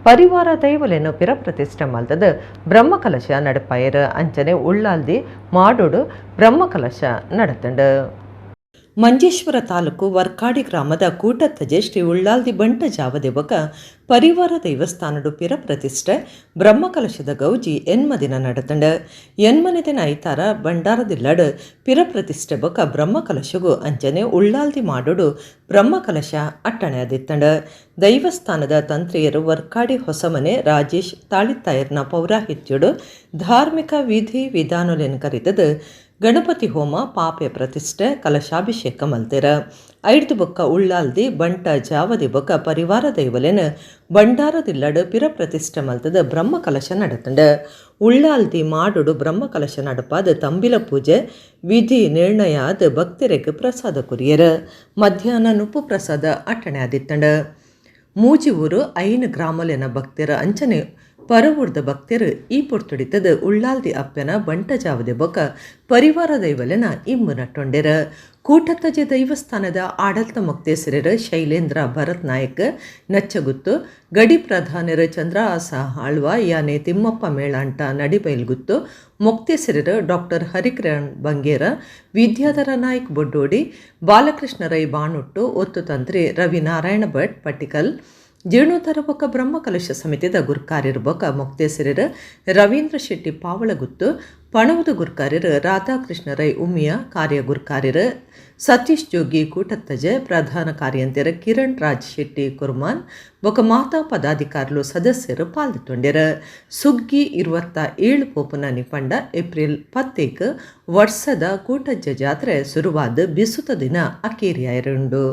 ಪರಿವಾರ ದೈವಲೆನು ಪಿರಪ್ರತಿಷ್ಠೆ ಮಲ್ತದ ಬ್ರಹ್ಮಕಲಶ ನಡಪಾಯರು. ಅಂಚನೆ ಉಳ್ಳಾಲ್ದಿ ಮಾಡೋಡು ಬ್ರಹ್ಮಕಲಶ ನಡತಂಡು. ಮಂಜೇಶ್ವರ ತಾಲೂಕು ವರ್ಕಾಡಿ ಗ್ರಾಮದ ಕೂಟತ್ತಜೆ ಶ್ರೀ ಉಳ್ಳಾಲ್ದಿ ಬಂಟ ಜಾವದಿ ಬೊಕ ಪರಿವಾರ ದೇವಸ್ಥಾನಡು ಪಿರಪ್ರತಿಷ್ಠೆ ಬ್ರಹ್ಮಕಲಶದ ಗೌಜಿ ಎನ್ಮದಿನ ನಡತಂಡ. ಎನ್ಮನೆ ದಿನ ಐತಾರ ಭಂಡಾರದಿಲ್ಲಡು ಪಿರಪ್ರತಿಷ್ಠೆ ಬೊಕ ಬ್ರಹ್ಮಕಲಶಗು ಅಂಚನೆ ಉಳ್ಳಾಲ್ದಿ ಮಾಡೋಡು ಬ್ರಹ್ಮಕಲಶ ಅಟ್ಟಣೆ ಅದಿತ್ತಂಡ. ದೈವಸ್ಥಾನದ ತಂತ್ರಿಯರು ವರ್ಕಾಡಿ ಹೊಸಮನೆ ರಾಜೇಶ್ ತಾಳಿತ್ತಾಯರ್ನ ಪೌರಾಹಿತ್ಯಡು ಧಾರ್ಮಿಕ ವಿಧಿ ವಿಧಾನಲೆನ್ ಕರಿತದ ಗಣಪತಿ ಹೋಮ, ಪಾಪೆ ಪ್ರತಿಷ್ಠೆ, ಕಲಶಾಭಿಷೇಕ ಮಲ್ತೆರ. ಐಡ್ದು ಬೊಕ್ಕ ಉಳ್ಳಾಲ್ದಿ ಬಂಟ ಜಾವದಿ ಬೊಕ್ಕ ಪರಿವಾರ ದೈವಲೆನ್ ಭಂಡಾರದಿಲ್ಲಡು ಪಿರ ಪ್ರತಿಷ್ಠೆ ಮಲ್ತದ ಬ್ರಹ್ಮಕಲಶ ನಡತಂಡ. ಉಳ್ಳಾಲ್ದಿ ಮಾಡೋಡು ಬ್ರಹ್ಮಕಲಶ ನಡಪಾದ ತಂಬಿಲ ಪೂಜೆ ವಿಧಿ ನಿರ್ಣಯ ಆದ ಭಕ್ತರಿಗೆ ಪ್ರಸಾದ ಕುರಿಯರ. ಮಧ್ಯಾಹ್ನ ನುಪ್ಪು ಪ್ರಸಾದ ಅಟ್ಟಣೆ ಆದಿತ್ತಂಡ. ಮೂಜಿ ಊರು ಐನು ಗ್ರಾಮಲೆನ ಭಕ್ತರ ಅಂಚನೆ ಪರವೂರ್ದ ಭಕ್ತರು ಈ ಪೊರ್ತುಡಿತದ ಉಳ್ಳಾಲ್ದಿ ಅಪ್ಪನ ಬಂಟ ಜಾವದೆ ಬೊಕ ಪರಿವಾರ ದೈವಲೆನ ಇಮ್ಮು ನಟ್ಟೊಂಡೆರ. ಕೂಟತ್ತಜೆ ದೈವಸ್ಥಾನದ ಆಡಳಿತ ಮೊಕ್ತೇಸರರು ಶೈಲೇಂದ್ರ ಭರತ್ ನಾಯಕ್ ನಚ್ಚಗುತ್ತು, ಗಡಿ ಪ್ರಧಾನರು ಚಂದ್ರಹಾಸ ಆಳ್ವ ಯಾನೆ ತಿಮ್ಮಪ್ಪ ಮೇಳಾಂಟ ನಡಿಬೈಲ್ಗುತ್ತು, ಮೊಕ್ತೇಸರರು ಡಾಕ್ಟರ್ ಹರಿಕಿರಣ್ ಬಂಗೇರ, ವಿದ್ಯಾಧರ ನಾಯ್ಕ್ ಬೊಡ್ಡೋಡಿ, ಬಾಲಕೃಷ್ಣ ರೈ ಬಾಣುಟ್ಟು, ಒತ್ತು ತಂತ್ರಿ ರವಿನಾರಾಯಣ ಭಟ್ ಪಟ್ಟಿಕಲ್, ಜೀರ್ಣೋದ್ಧಾರ ಬೊಕ್ಕ ಬ್ರಹ್ಮಕಲಶ ಸಮಿತಿದ ಗುರ್ಕಾರ್ಯರು ಬೊಕ್ಕ ಮೊಕ್ತೇಸರರು ರವೀಂದ್ರ ಶೆಟ್ಟಿ ಪಾವಳಗುತ್ತು, ಪಣವುದು ಗುರ್ಕಾರ್ಯರು ರಾಧಾಕೃಷ್ಣ ರೈ ಉಮ್ಮಿಯ, ಕಾರ್ಯ ಗುರ್ಕಾರ್ಯರು ಸತೀಶ್ ಜೋಗಿ ಕೂಟತ್ತಜೆ, ಪ್ರಧಾನ ಕಾರ್ಯಂತೆರ ಕಿರಣ್ ರಾಜ್ ಶೆಟ್ಟಿ ಕುರ್ಮಾನ್ ಬೊಕ್ಕ ಮಾತಾ ಪದಾಧಿಕಾರಿಲು ಸದಸ್ಯರು ಪಾಲ್ದುತ್ತೊಂಡೆರು. ಸುಗ್ಗಿ 27 ಪೋಪುನ ನಿಪಂಡ ಏಪ್ರಿಲ್ 10 ವರ್ಷದ ಕೂಟಜ್ಜ ಜಾತ್ರೆ ಶುರುವಾದ ಬಿಸುತ ದಿನ ಅಕೇರಿಯಾಯರುಂಡು.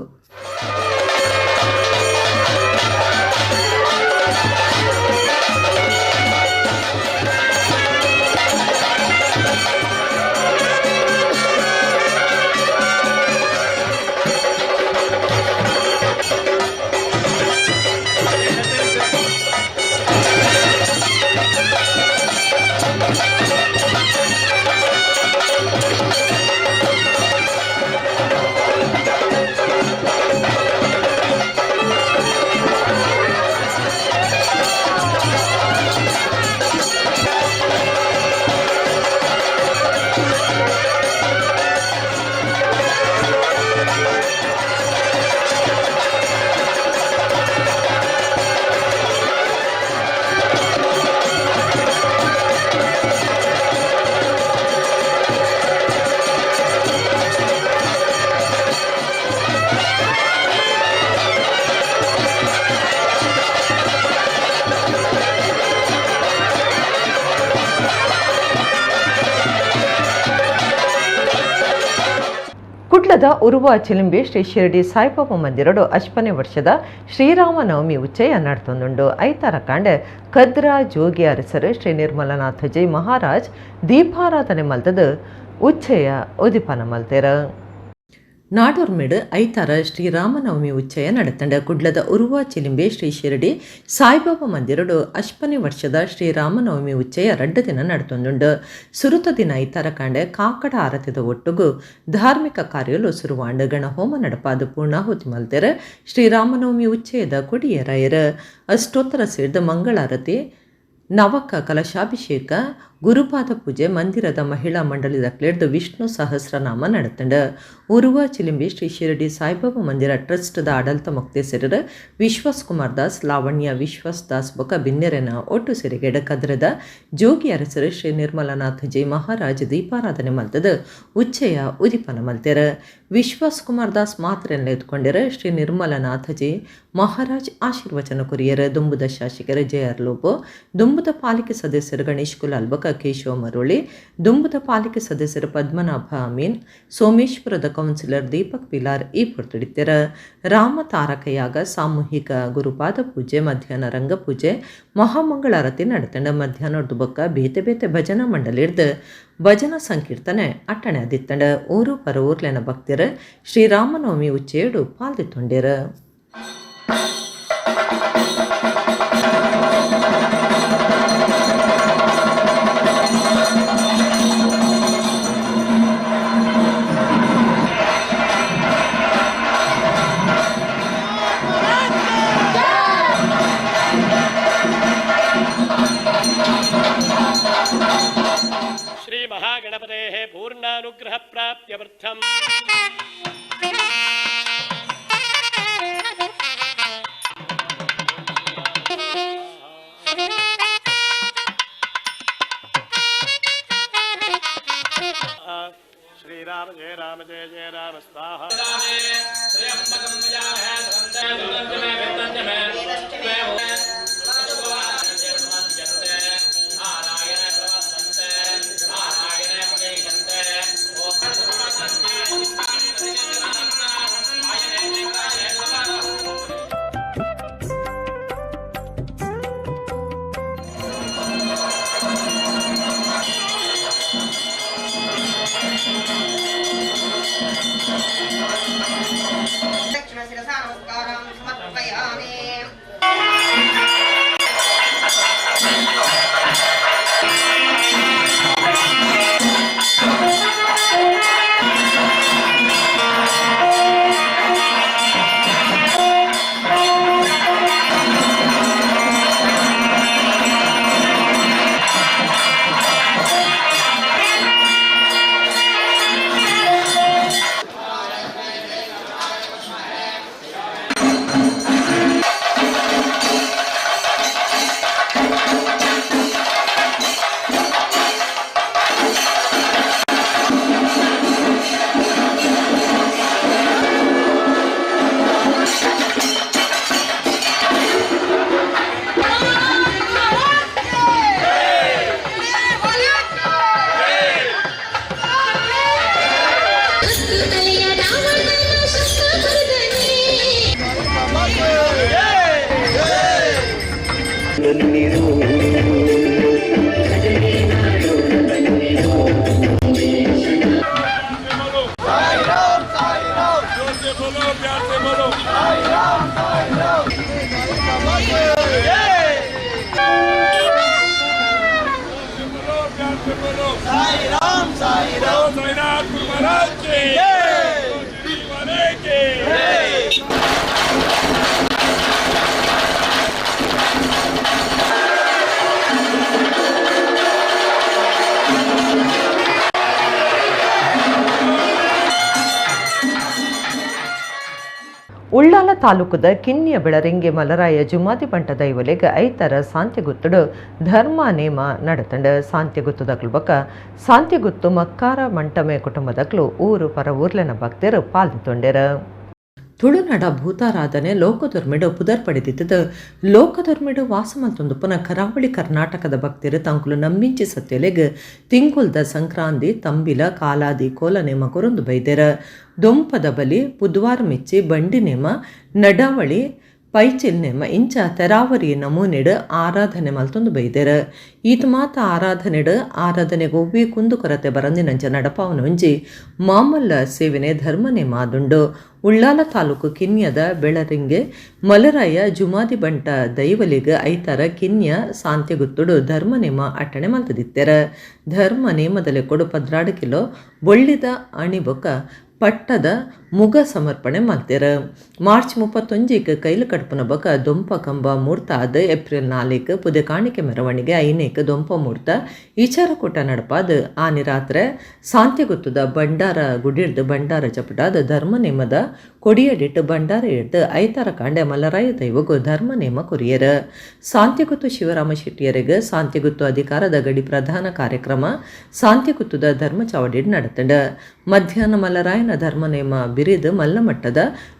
ಕುಡ್ಲದ ಉರುವ ಚಿಲಿಂಬಿ ಶ್ರೀ ಶಿರಡಿ ಸಾಯಿಬಾಬಾ ಮಂದಿರಡು ಅಶ್ಪನೆ ವರ್ಷದ ಶ್ರೀರಾಮನವಮಿ ಉಚ್ಚಯ ನಡ್ತೊಂದುಂಡು. ಐತಾರ ಕಾಂಡೆ ಕದ್ರ ಜೋಗಿ ಅರಸರು ಶ್ರೀ ನಿರ್ಮಲನಾಥ ಜೈ ಮಹಾರಾಜ್ ದೀಪಾರಾಧನೆ ಮಲ್ತದ ಉಚ್ಚಯ ಉದಿಪನ ಮಲ್ತೆರ. ನಾಡೋರ್ಮೇಡು ಐತಾರ ಶ್ರೀರಾಮನವಮಿ ಉಚ್ಚಯ ನಡೆತಂಡ. ಕುಡ್ಲದ ಉರುವ ಚಿಲಿಂಬೆ ಶ್ರೀ ಶಿರಡಿ ಸಾಯಿಬಾಬಾ ಮಂದಿರಡು ಅಶ್ಪನೆ ವರ್ಷದ ಶ್ರೀರಾಮನವಮಿ ಉಚ್ಚಯ ರಡ್ಡ ದಿನ ನಡ್ತೊಂದುಂಡು. ಸುರುತ ದಿನ ಐತಾರ ಕಾಂಡೆ ಕಾಕಡ ಆರತಿದ ಒಟ್ಟುಗು ಧಾರ್ಮಿಕ ಕಾರ್ಯಲು ಸುರುವಾಂಡ ಗಣಹೋಮ ನಡಪಾದ ಪೂರ್ಣಾಹುತಿ ಮಲ್ತೆರ. ಶ್ರೀರಾಮನವಮಿ ಉಚ್ಚಯದ ಕೊಡಿಯರಾಯರ ಅಷ್ಟೋತ್ತರ ಸೇರಿದ ಮಂಗಳಾರತಿ, ನವಕ ಕಲಶಾಭಿಷೇಕ, ಗುರುಪಾದ ಪೂಜೆ, ಮಂದಿರದ ಮಹಿಳಾ ಮಂಡಳಿದ ಕ್ಲೇರ್ದು ವಿಷ್ಣು ಸಹಸ್ರನಾಮ ನಡತಂಡ. ಉರುವ ಚಿಲಿಂಬಿ ಶ್ರೀ ಶಿರಡಿ ಸಾಯಿಬಾಬಾ ಮಂದಿರ ಟ್ರಸ್ಟ್ದ ಆಡಳಿತ ಮೊಕ್ತೇಸರರು ವಿಶ್ವಾಸ್ ಕುಮಾರ್ ದಾಸ್, ಲಾವಣ್ಯ ವಿಶ್ವಾಸ್ ದಾಸ್ ಬೊಕ ಬಿನ್ನೆರೆನ ಒಟ್ಟು ಸಿರಿಗೆಡ ಕದ್ರದ ಜೋಗಿ ಅರಸರು ಶ್ರೀ ನಿರ್ಮಲನಾಥ ಜೈ ಮಹಾರಾಜ್ ದೀಪಾರಾಧನೆ ಮಲ್ತದ ಉಚ್ಚಯ ಉದಿಪನ ಮಲ್ತೆರ. ವಿಶ್ವಾಸ್ ಕುಮಾರ್ ದಾಸ್ ಮಾತ್ರೆಲ್ಲ ಎತ್ಕೊಂಡಿರ ಶ್ರೀ ನಿರ್ಮಲನಾಥ ಜೈ ಮಹಾರಾಜ್ ಆಶೀರ್ವಚನ ಕೊರಿಯರ. ದುಂಬುದ ಶಾಸಕರ ಜೆ ಆರ್ ಲೋಬೋ, ದುಂಬುದ ಪಾಲಿಕೆ ಸದಸ್ಯರು ಗಣೇಶ್ ಕುಲಾಲ್ ಬೊಕ ಕೇಶವ ಮರೋಳಿ, ದುಂಬುದ ಪಾಲಿಕೆ ಸದಸ್ಯರು ಪದ್ಮನಾಭ ಅಮೀನ್, ಸೋಮೇಶ್ವರದ ಕೌನ್ಸಿಲರ್ ದೀಪಕ್ ಪಿಲಾರ್ ಈ ಪೊರ್ತುಡಿತ್ತೆರ. ರಾಮ ತಾರಕಯಾಗ, ಸಾಮೂಹಿಕ ಗುರುಪಾದ ಪೂಜೆ, ಮಧ್ಯಾಹ್ನ ರಂಗಪೂಜೆ, ಮಹಾಮಂಗಳಾರತಿ ನಡತಂಡ. ಮಧ್ಯಾಹ್ನ ಬೊಕ್ಕ ಬೇತೆ ಬೇತೆ ಭಜನಾ ಮಂಡಳಿರ್ದು ಭಜನಾ ಸಂಕೀರ್ತನೆ ಅಟ್ಟಣೆ ಅದಿತ್ತಂಡ. ಊರು ಪರ ಊರ್ಲೆನ ಭಕ್ತಿರ ಶ್ರೀರಾಮನವಮಿ ಉಚ್ಚೇಡು ಪಾಲ್ದಿತ್ತೊಂಡಿರ. पूर्णानुग्रह प्राप्त्यर्थम्. श्री राम जय राम जय जय राम स्वाहा. ಉಳ್ಳಾಲ ತಾಲೂಕುದ ಕಿನ್ನಿಯ ಬೆಳರಿಂಗೆ ಮಲರಾಯ ಜುಮಾದಿ ಬಂಟ ದೈವಲೆಗ್ ಐತರ ಸಾಂತ್ಯಗುತ್ತುಡು ಧರ್ಮ ನೇಮ ನಡತಂಡ. ಸಾಂತ್ಯಗುತ್ತುದಕ್ಲು ಬೊಕ್ಕ ಸಾಂತ್ಯಗುತ್ತು ಮಕ್ಕಾರ ಮಂಟಮೆ ಕುಟುಂಬದಕ್ಲು ಊರು ಪರ ಊರ್ಲೆನ ಭಕ್ತರು ಪಾಲ್ದಿತ್ತೊಂಡೆರು. ತುಳುನಾಡ ಭೂತಾರಾಧನೆ ಲೋಕಧರ್ಮೆಡು ಪುದರ್ ಪಡೆದಿತ್ತದು. ಲೋಕಧರ್ಮೆಡು ವಾಸಮಲ್ತೊಂದುಪ್ಪುನ ಕರಾವಳಿ ಕರ್ನಾಟಕದ ಭಕ್ತರು ತಂಕುಲು ನಂಬಿಂಚಿ ಸತ್ಯಲೆಗ್ ತಿಂಗೊಲ್ದ ಸಂಕ್ರಾಂತಿ ತಂಬಿಲ ಕಾಲಾದಿ ಕೋಲ ನೇಮ ಕೊರೊಂದು ಬೈದೆರ್. ದೊಂಪದ ಬಲಿ ಪುದ್ವಾರ್ ಮೆಚ್ಚಿ ಬಂಡಿ ನೇಮ ನಡಾವಳಿ ಪೈಚಿಲ್ ನೇಮ ಇಂಚ ತೆರಾವರಿ ನಮೂನೆಡು ಆರಾಧನೆ ಮಲ್ತೊಂದು ಬೈದೆರ್. ಈತ ಮಾತ ಆರಾಧನೆಡು ಆರಾಧನೆಗೆ ಒವ್ವೇ ಕುಂದು ಕೊರತೆ ಬರಂದಿನಂಚ ನಡಪಾವನ ಒಂಜಿ ಮಾಮಲ್ಲ ಸೇವನೆ ಧರ್ಮ ನೇಮ ಆದುಂಡು. ಉಳ್ಳಾಲ ತಾಲೂಕು ಕಿನ್ಯದ ಬೆಳರಿಂಗೆ ಮಲರಾಯ ಜುಮಾದಿ ಬಂಟ ದೈವಲಿಗ್ ಐತಾರ ಕಿನ್ಯ ಸಾಂತ್ಯಗುತ್ತುಡು ಧರ್ಮ ನೇಮ ಅಟ್ಟಣೆ ಮಲ್ತದಿತ್ತೆರ್. ಧರ್ಮ ನೇಮದಲ್ಲಿ ಕೊಡು 12 ಕಿಲೋ ಬೊಳ್ಳಿದ ಅಣಿಬೊಕ್ಕ ಪಟ್ಟದ ಮುಗ ಸಮರ್ಪಣೆ ಮಲ್ತೆರ್. ಮಾರ್ಚ್ 31ಕ್ಕೆ ಕೈಲು ಕಡ್ಪುನ ಬೊಕ ದೊಂಪ ಕಂಬ ಮೂರ್ತ ಆದ್ ಏಪ್ರಿಲ್ 4ಕ್ಕೆ ಪುದೆ ಕಾಣಿಕೆ ಮೆರವಣಿಗೆ 5ಕ್ಕೆ ದೊಂಪ ಮೂರ್ತ ಇಚಾರಕೂಟ ನಡಪಾದ್ ಆನಿ ರಾತ್ರೆ ಸಾಂತ್ಯಗುತ್ತದ ಭಂಡಾರ ಗುಡಿರ್ದು ಭಂಡಾರ ಚಪಟಾದ ಧರ್ಮ ನೇಮದ ಕೊಡಿಯಡಿಟ್ಟು ಭಂಡಾರ ಹಿಡ್ದು ಐತಾರ ಕಾಂಡೆ ಮಲರಾಯ ದೈವಗು ಧರ್ಮ ನೇಮ ಕೊರಿಯರ್. ಸಾಂತ್ಯಗುತ್ತು ಶಿವರಾಮ ಶೆಟ್ಟಿಯರಿಗೆ ಸಾಂತ್ಯಗುತ್ತು ಅಧಿಕಾರದ ಗಡಿ ಪ್ರಧಾನ ಕಾರ್ಯಕ್ರಮ ಸಾಂತ್ಯಗುತ್ತದ ಧರ್ಮ ಚಾವಡಿ ನಡತಂಡ. ಮಧ್ಯಾಹ್ನ ಮಲರಾಯನ ಧರ್ಮ ನೇಮ ಬಿರಿದು ಮಲ್ಲಮಟ್ಟದ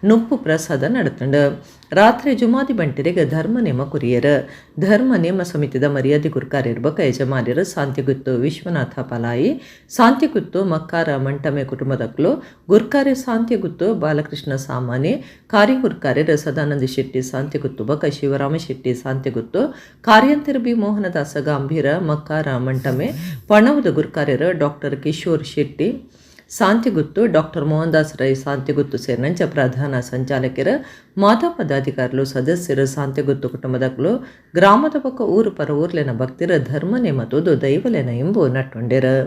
ನುಪ್ಪು ಪ್ರಸಾದ ನಡತಂಡ. ರಾತ್ರಿ ಜುಮಾದಿ ಬಂಟಿರಿಗೆ ಧರ್ಮ ನೇಮ ಕೊರಿಯರ್. ಧರ್ಮ ನೇಮ ಸಮಿತಿದ ಮರ್ಯಾದೆ ಗುರ್ಕಾರಿರ್ಬಕ ಯಜಮಾನಿರು ಸಾಂತ್ಯಗುತ್ತು ವಿಶ್ವನಾಥ ಪಲಾಯಿ, ಸಾಂತ್ಯಗುತ್ತು ಮಕ್ಕಾರ ಮಂಟಮೆ ಕುಟುಂಬದಕ್ಲು, ಗುರ್ಕಾರಿ ಸಾಂತ್ಯಗುತ್ತು ಬಾಲಕೃಷ್ಣ ಸಾಮಾನಿ, ಕಾರ್ಯಗುರ್ಕಾರ್ಯರು ಸದಾನಂದ ಶೆಟ್ಟಿ ಸಾಂತ್ಯಗುತ್ತು ಬಕ ಶಿವರಾಮ ಶೆಟ್ಟಿ ಸಾಂತ್ಯಗುತ್ತು, ಕಾರ್ಯಂತಿರು ಬಿ ಮೋಹನದಾಸ ಗಾಂಭೀರ ಮಕ್ಕಾರ ಮಂಟಮೆ, ಪಣವದ ಗುರ್ಕಾರ್ಯರು ಡಾಕ್ಟರ್ ಕಿಶೋರ್ ಶೆಟ್ಟಿ ಸಾಂತಿಗುತ್ತು, ಡಾಕ್ಟರ್ ಮೋಹನ್ ದಾಸ್ ರೈ ಸಾಂತಿಗುತ್ತು ಸೇರಿನಂಚ ಪ್ರಧಾನ ಸಂಚಾಲಕರು, ಮಾತಾ ಪದಾಧಿಕಾರಿಗಳು, ಸದಸ್ಯರು, ಸಾಂತಿಗುತ್ತು ಕುಟುಂಬದಕ್ಲು, ಗ್ರಾಮದ ಪಕ್ಕ ಊರು ಪರ ಊರ್ಲೆನ ಭಕ್ತಿರ ಧರ್ಮ ನೇಮತೋದು ದೈವಲೆನ ಎಂಬು ನಟ್ಟೊಂಡಿರು.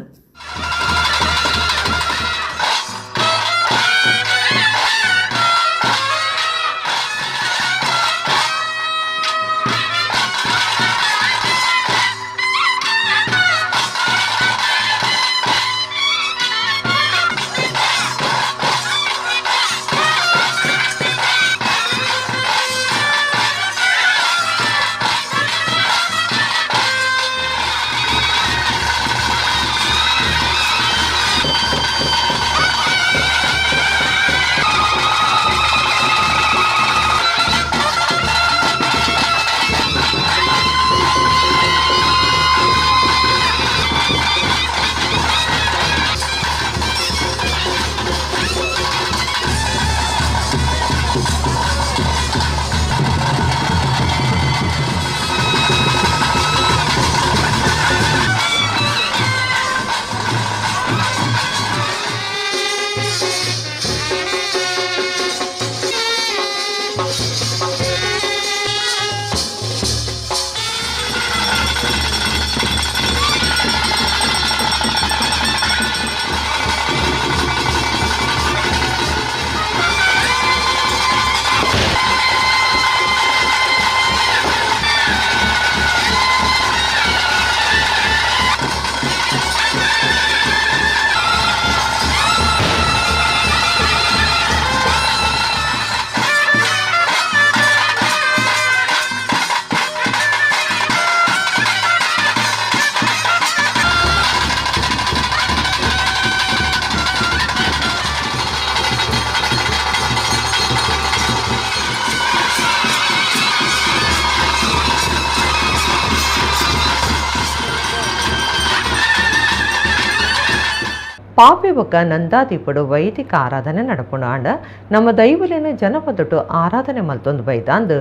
ಪಾಪೆ ಬೊಕ್ಕ ನಂದಾದೀಪಡು ವೈದಿಕ ಆರಾಧನೆ ನಡಪುಣಾಂಡ ನಮ್ಮ ದೈವಲೇನ ಜನಪದಟು ಆರಾಧನೆ ಮಲ್ತೊಂದು ಬೈದಾಂದು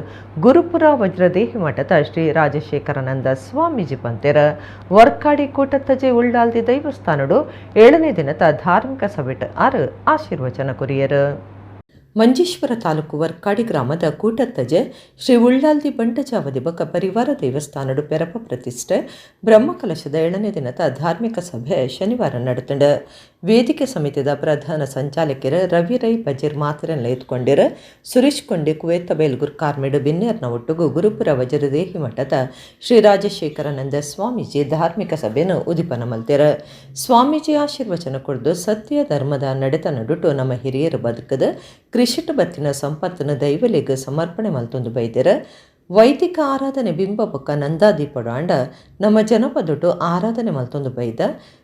ಗುರುಪುರ ವಜ್ರದೇಹಿ ಮಠದ ಶ್ರೀ ರಾಜಶೇಖರಾನಂದ ಸ್ವಾಮೀಜಿ ಪಂತೆರ. ವರ್ಕಾಡಿ ಕೂಟತ್ತಜೆ ಉಳ್ಳಾಲ್ದಿ ದೈವಸ್ಥಾನಡು 7ನೇ ದಿನದ ಧಾರ್ಮಿಕ ಸಭೆಟ್ ಆರು ಆಶೀರ್ವಚನ ಕೊರಿಯರು. ಮಂಜೇಶ್ವರ ತಾಲೂಕು ವರ್ಕಾಡಿ ಗ್ರಾಮದ ಕೂಟತ್ತಜೆ ಶ್ರೀ ಉಳ್ಳಾಲ್ದಿ ಬಂಟಚಾವದಿ ಬೊಕ್ಕ ಪರಿವಾರ ದೇವಸ್ಥಾನಡು ಪೆರಪ ಪ್ರತಿಷ್ಠೆ ಬ್ರಹ್ಮಕಲಶದ 7ನೇ ದಿನದ ಧಾರ್ಮಿಕ ಸಭೆ ಶನಿವಾರ ನಡೆತಂಡ. ವೇದಿಕೆ ಸಮಿತಿದ ಪ್ರಧಾನ ಸಂಚಾಲಕರು ರವಿ ರೈ ಬಜೀರ್ ಮಾತರೆಲ್ಲ ಎತ್ಕೊಂಡಿರು. ಸುರೇಶ್ ಕೊಂಡಿ ಕುವೇತಬೇಲ್ ಗುರ್ಕಾರ್ಮೇಡು ಬಿನ್ನೇರ್ನ ಒಟ್ಟುಗು ಗುರುಪುರ ವಜ್ರದೇಹಿ ಮಠದ ಶ್ರೀ ರಾಜಶೇಖರಾನಂದ ಸ್ವಾಮೀಜಿ ಧಾರ್ಮಿಕ ಸಭೆಯನ್ನು ಉದಿಪನ ಮಲ್ತೆರ. ಸ್ವಾಮೀಜಿ ಆಶೀರ್ವಚನ ಕೊಡ್ದು ಸತ್ಯ ಧರ್ಮದ ನಡೆತ ನಡುಟು ನಮ್ಮ ಹಿರಿಯರು ಬದುಕದ ಕೃಷಿಟ ಬತ್ತಿನ ಸಂಪತ್ತನ್ನು ದೈವಲಿಗೆ ಸಮರ್ಪಣೆ ಮಲ್ತೊಂದು ಬೈದೆರ. ವೈದಿಕ ಆರಾಧನೆ ಬಿಂಬ ಬೊಕ್ಕ ನಂದಾದೀಪಡು ನಮ್ಮ ಜನಪದೊಟ್ಟು ಆರಾಧನೆ ಮಲ್ತೊಂದು ಬೈದ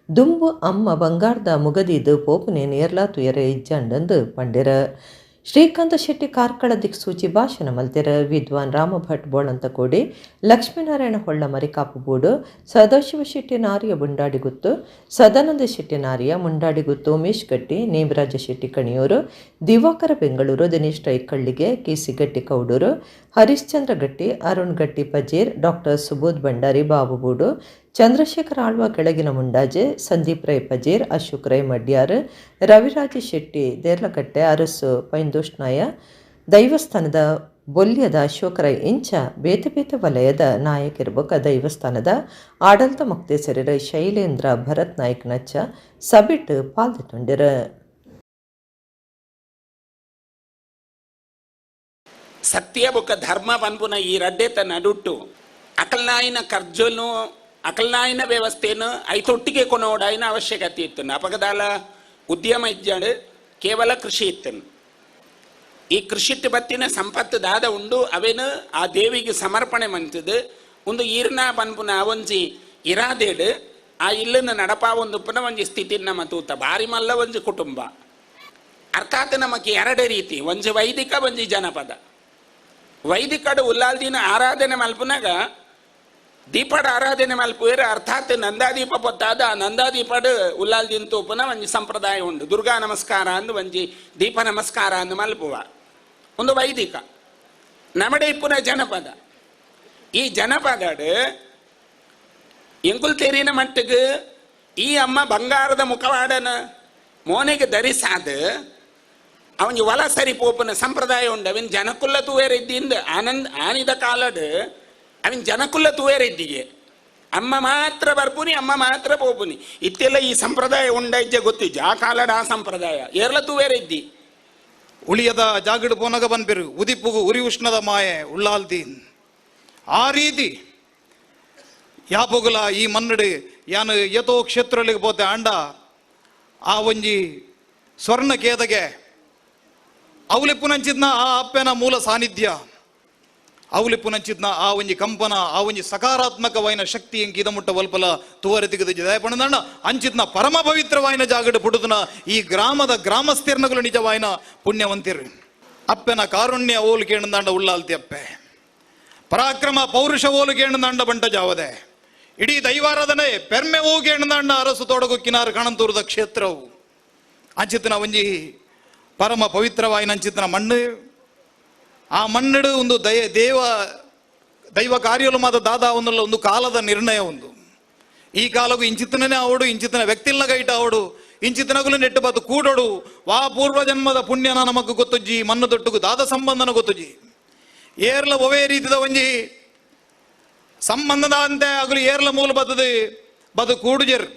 ದುಂಬು ಅಮ್ಮ ಬಂಗಾರದ ಮುಗದಿದ್ದು ಪೋಪುನೆ ನೇರ್ಲಾ ತುಯರೆ ಇಜ್ಜಂಡಂದು ಪಂಡೆರ. Srikanth Shetty Karkala ದಿಕ್ಸೂಚಿ ಭಾಷಣ ಮಲ್ತೆರ್. ವಿದ್ವಾನ್ ರಾಮಭಟ್ ಬೋಳಂತಕೋಡಿ, ಲಕ್ಷ್ಮೀನಾರಾಯಣ ಹೊಳ್ಳ ಮರಿಕಾಪುಬೂಡು, ಸದಾಶಿವ ಶೆಟ್ಟಿ ನಾರಿಯ ಬುಂಡಾಡಿಗುತ್ತು, ಸದಾನಂದ ಶೆಟ್ಟಿ ನಾರಿಯ ಮುಂಡಾಡಿಗುತ್ತು, ಉಮೇಶ್ ಗಟ್ಟಿ, ನೇಮರಾಜ ಶೆಟ್ಟಿ ಕಣಿಯೂರು, ದಿವಾಕರ ಬೆಂಗಳೂರು, ದಿನೇಶ್ ರೈ ಕಳ್ಳಿಗೆ, ಕೆಸಿ ಗಟ್ಟಿ ಕೌಡೂರು, ಹರಿಶ್ಚಂದ್ರ ಗಟ್ಟಿ, ಅರುಣ್ ಗಟ್ಟಿ ಪಜೇರ್, ಡಾಕ್ಟರ್ ಸುಬೋಧ್ ಭಂಡಾರಿ ಬಾಬುಬೂಡು, ಚಂದ್ರಶೇಖರ ಆಳ್ವ ಕೆಳಗಿನ ಮುಂಡಾಜೆ, ಸಂದೀಪ್ ರೈ ಪಜೇರ್, ಅಶೋಕ್ ರೈ ಮಡ್ಯಾರ್, ರವಿರಾಜ ಶೆಟ್ಟಿ ದೇರ್ಲಕಟ್ಟೆ, ಅರಸು ಪೈಂದೋಷ್ನಾಯ ದೈವಸ್ಥಾನದ ಬೊಲ್ಯದ ಅಶೋಕ ರೈ ಇಂಚ ಬೇತೆ ಬೇತೆ ವಲಯದ ನಾಯಕಿರ್ಬೊಕ ದೈವಸ್ಥಾನದ ಆಡಳಿತ ಮೊಕ್ತೇಸರಿರ ಶೈಲೇಂದ್ರ ಭರತ್ ನಾಯ್ಕ್ ನಚ್ಚ ಸಬಿಟ್ ಪಾಲ್ದಿತೊಂಡಿರ. ಸತ್ಯ ಬೊಕ್ಕ ಧರ್ಮ ಪನ್ಪುನ ಈ ರಡ್ಡೆತ ನಡುಟ್ಟು ಅಕಲ್ನಾಯಿನ ಕರ್ಜನು ಅಕಲ್ನಾಯಿನ ವ್ಯವಸ್ಥೆಯನ್ನು ಐತೊಟ್ಟಿಗೆ ಕೊನೋಡಾಯಿನ ಅವಶ್ಯಕತೆ ಇತ್ತು. ಅಪಗದಾಲ ಉದ್ಯಮ ಇಜ್ಜಾಡು, ಕೇವಲ ಕೃಷಿ ಇತ್ತು. ಈ ಕೃಷಿಟ್ಟು ಬತ್ತಿನ ಸಂಪತ್ತು ದಾದ ಉಂಡು ಅವೇನು ಆ ದೇವಿಗೆ ಸಮರ್ಪಣೆ ಮಂತದು ಒಂದು ಈರ್ನ ಪನ್ಪುನ ಒಂಜಿ ಇರಾದೇಡು ಆ ಇಲ್ಲನ್ನು ನಡಪಾ ಒಂದು ಪುನ ಒಂಜಿ ಸ್ಥಿತಿ ನಮ್ಮ ತೂತ ಬಾರಿ ಮಲ್ಲ ಒಂಜಿ ಕುಟುಂಬ. ಅರ್ಥಾತ್ ನಮಗೆ ಎರಡು ರೀತಿ, ಒಂಜಿ ವೈದಿಕ ಒಂಜಿ ಜನಪದ. ವೈದಿಕಡು ಉಲ್ಲಾಲ್ದಿನ ಆರಾಧನೆ ಮಲ್ಪುನಾಗ ದೀಪಡ ಆರಾಧನೆ ಮಲ್ಪುವೇರು, ಅರ್ಥಾತ್ ನಂದಾದೀಪ ಪೊತ್ತಾದ ಆ ನಂದಾದೀಪಡು ಉಲ್ಲಾಲ್ದಿನ ತೂಪುನ ಒಂಜಿ ಸಂಪ್ರದಾಯ ಉಂಡು. ದುರ್ಗಾ ನಮಸ್ಕಾರ ಅಂದು ಒಂಜಿ ದೀಪ ನಮಸ್ಕಾರ ಅಂದು ಮಲ್ಪುವ ಒಂದು ವೈದಿಕ. ನಮಡೆ ಇಪ್ಪುನ ಜನಪದ. ಈ ಜನಪದಡು ಎಂಕುಲ್ ತೆರಿನ ಮಟ್ಟಿಗೆ ಈ ಅಮ್ಮ ಬಂಗಾರದ ಮುಖವಾಡನ ಮೋನೆಗೆ ಧರಿಸಾದ ಅವನಿಗೆ ಒಲ ಸರಿ ಪೋಪುನ ಸಂಪ್ರದಾಯ ಉಂಡು. ಅವಿನ ಜನಕುಲ್ಲ ತೂವೇರಿದ್ದಿಂದ ಆನಂದ್ ಆನಿದ ಕಾಲಡು ಅವಿನ ಜನಕುಲ್ಲ ತೂವೇರಿದ್ದಿಗೆ ಅಮ್ಮ ಮಾತ್ರ ಬರ್ಪುನಿ, ಅಮ್ಮ ಮಾತ್ರ ಪೋಪುನಿ. ಇತ್ತೆಲ್ಲ ಈ ಸಂಪ್ರದಾಯ ಉಂಡ ಇಜ್ಜೆ ಗೊತ್ತಿಜ್ಜೆ. ಆ ಕಾಲಡ ಆ ಸಂಪ್ರದಾಯ ಏರ್ಲ ತೂವೇರಿದ್ದಿ. ಉಳಿಯದ ಜಾಗಡು ಪೋನಗ ಬನ್ಪಿರು ಉದಿಪುಗು ಉರಿ ಉಷ್ಣದ ಮಾಯೆ ಉಳ್ಳಾಲ್ದೀನ್ ಆ ರೀತಿ ಯಾಪೊಗುಲ ಈ ಮನ್ನಡು ಯಾನು ಯಥೋ ಕ್ಷೇತ್ರಗಳಿಗೆ ಪೋತೆ ಆಂಡ ಆ ಒಂಜಿ ಸ್ವರ್ಣ ಕೇದಗೆ ಅವಲಿಪ್ಪುನಂಚಿದ್ನ ಆ ಅಪ್ಪೆನ ಮೂಲ ಸಾನ್ನಿಧ್ಯ, ಅವಲಿಪ್ಪುನಂಚಿದ್ನ ಆ ಒಂಜಿ ಕಂಪನ, ಆ ಒಂಜಿ ಸಕಾರಾತ್ಮಕವಾಯಿನ ಶಕ್ತಿ ಎಂಕ್ ಇದಮುಟ್ಟ ವಲ್ಪಲ ತುವರೆ ತಿಗದು ದಯಪಣದಂಡ ಅಂಚಿದ್ನ ಪರಮ ಪವಿತ್ರವಾಯಿನ ಜಾಗಡು ಪುಡುದನ ಈ ಗ್ರಾಮದ ಗ್ರಾಮಸ್ಥಿರ್ನಗಳು ನಿಜವಾಯಿನ ಪುಣ್ಯವಂತಿರು. ಅಪ್ಪೆನ ಕಾರುಣ್ಯ ಓಲು ಕೇಣಂದಾಂಡ ಉಳ್ಳಾಲ್ತಿ ಅಪ್ಪೆ, ಪರಾಕ್ರಮ ಪೌರುಷ ಓಲು ಕೇಣಂದಾಂಡ ಬಂಟ ಜಾವದೆ, ಇಡೀ ದೈವಾರಾಧನೆ ಪೆರ್ಮೆ ಓ ಕೇಣಂದಾಂಡ ಅರಸು ತೋಡಗುಕ್ಕಿನಾರು ಕಣಂತೂರದ ಕ್ಷೇತ್ರವು ಅಂಚಿತನ ಒಂಜಿ ಪರಮ ಪವಿತ್ರವಾಯಿನ ಅಂಚಿತನ ಮಣ್ಣು. ಆ ಮಣ್ಣಡು ಒಂದು ದಯ ದೇವ ದೈವ ಕಾರ್ಯಲು ಮಾತ ದಾದಾ ಒಂದಲ್ಲ ಒಂದು ಕಾಲದ ನಿರ್ಣಯ ಒಂದು. ಈ ಕಾಲకు ಇಂಚಿತನೇ ಆವಡು, ಇಂಚಿತನ ವ್ಯಕ್ತಿಲ್ನ ಗೈಟ ಆವಡು, ಇಂಚಿತನಗುಲು ನೆಟ್ಟು ಬದು ಕೂಡೋಡು. ವಾ ಪೂರ್ವಜನ್ಮದ ಪುಣ್ಯನ ನಮಕ್ ಗೊತ್ತುಜ್ಜಿ, ಮಣ್ಣು ತೊಟ್ಟುಗು ದಾದ ಸಂಬಂಧನ ಗೊತ್ತುಜ್ಜಿ. ಏರ್ಲ ಒವೇ ರೀತಿದ ಒಂಜಿ ಸಂಬಂಧದ ಅಂತೆ ಅಗಲು ಏರ್ಲ ಮೂಲ ಬತ್ತದು ಬದು ಕೂಡುಜರ್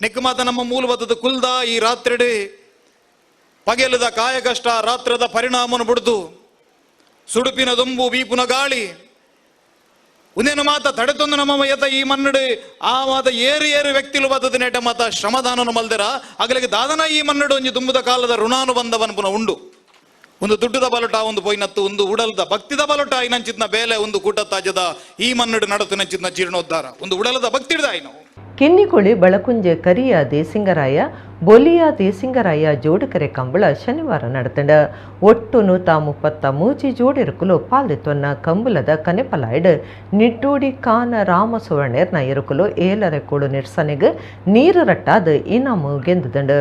ನೆಕ್ಕು ಮಾತ ನಮ್ಮ ಮೂಲ ಬತ್ತದು ಕುಲ್ದ ಈ ರಾತ್ರಿಡು ಪಗೆಲದ ಕಾಯ ಕಷ್ಟ ರಾತ್ರದ ಪರಿಣಾಮನು ಬಿಡ್ದು ಸುಡುಪಿನ ದೊಂಬು ಬೀಪುನ ಗಾಳಿ ಉಂದೇನು ಮಾತ ತಡೆತೊಂದು ನಮ್ಮ ಯತ ಈ ಮನ್ನಡು ಆ ಮಾತ ಏರು ಏರು ವ್ಯಕ್ತಿಲು ಬತ್ತದ ನೆಟ ಮಾತ ಶ್ರಮದಾನನು ಮಲ್ದೆರ ಅಗಲಿಗೆ ದಾದನ ಈ ಮನ್ನಡು ಒಂಜಿ ದುಂಬುದ ಕಾಲದ ಋಣಾನು ಬಂದವನ್ ಪುನ ಉಂಡು. ಒಂದು ದುಡ್ಡುದ ಬಲಟ ಒಂದು ಪೋಯಿನತ್ತು ಒಂದು ಉಡಲದ ಭಕ್ತಿದ ಬಲಟ ಐನಂಚಿತ್ನ ಬೇಲೆ ಒಂದು ಕೂಟ ತಾಜದ ಈ ಮನ್ನಡು ನಡತು ನಂಚಿತ್ನ ಜೀರ್ಣೋದ್ಧಾರ ಒಂದು ಉಡಲದ ಭಕ್ತಿಡ್ದ ಐನು. ಕಿನ್ನಿಕೋಳಿ ಬಳಕುಂಜೆ ಕರಿಯ ದೇಸಿಂಗರಾಯ ಬೊಲಿಯ ದೇಸಿಂಗರಾಯ ಜೋಡುಕರೆ ಕಂಬಳ ಶನಿವಾರ ನಡೆತಂಡ. ಒಟ್ಟು 133 ಜೋಡಿರುಕುಲು ಪಾಲ್ದಿತ್ವನ್ನ ಕಂಬುಲದ ಕನೆಪಲಾಯ್ಡ್ ನಿಟ್ಟೋಡಿ ಕಾನ ರಾಮ ಸುವರ್ಣೇರ್ನ ಇರುಕುಲು 7.5 ಕೋಡು ನಿರ್ಸನೆಗ್ ನೀರು ರಟ್ಟಾದ ಇನಾಮು ಗೆಂದುದಂಡ.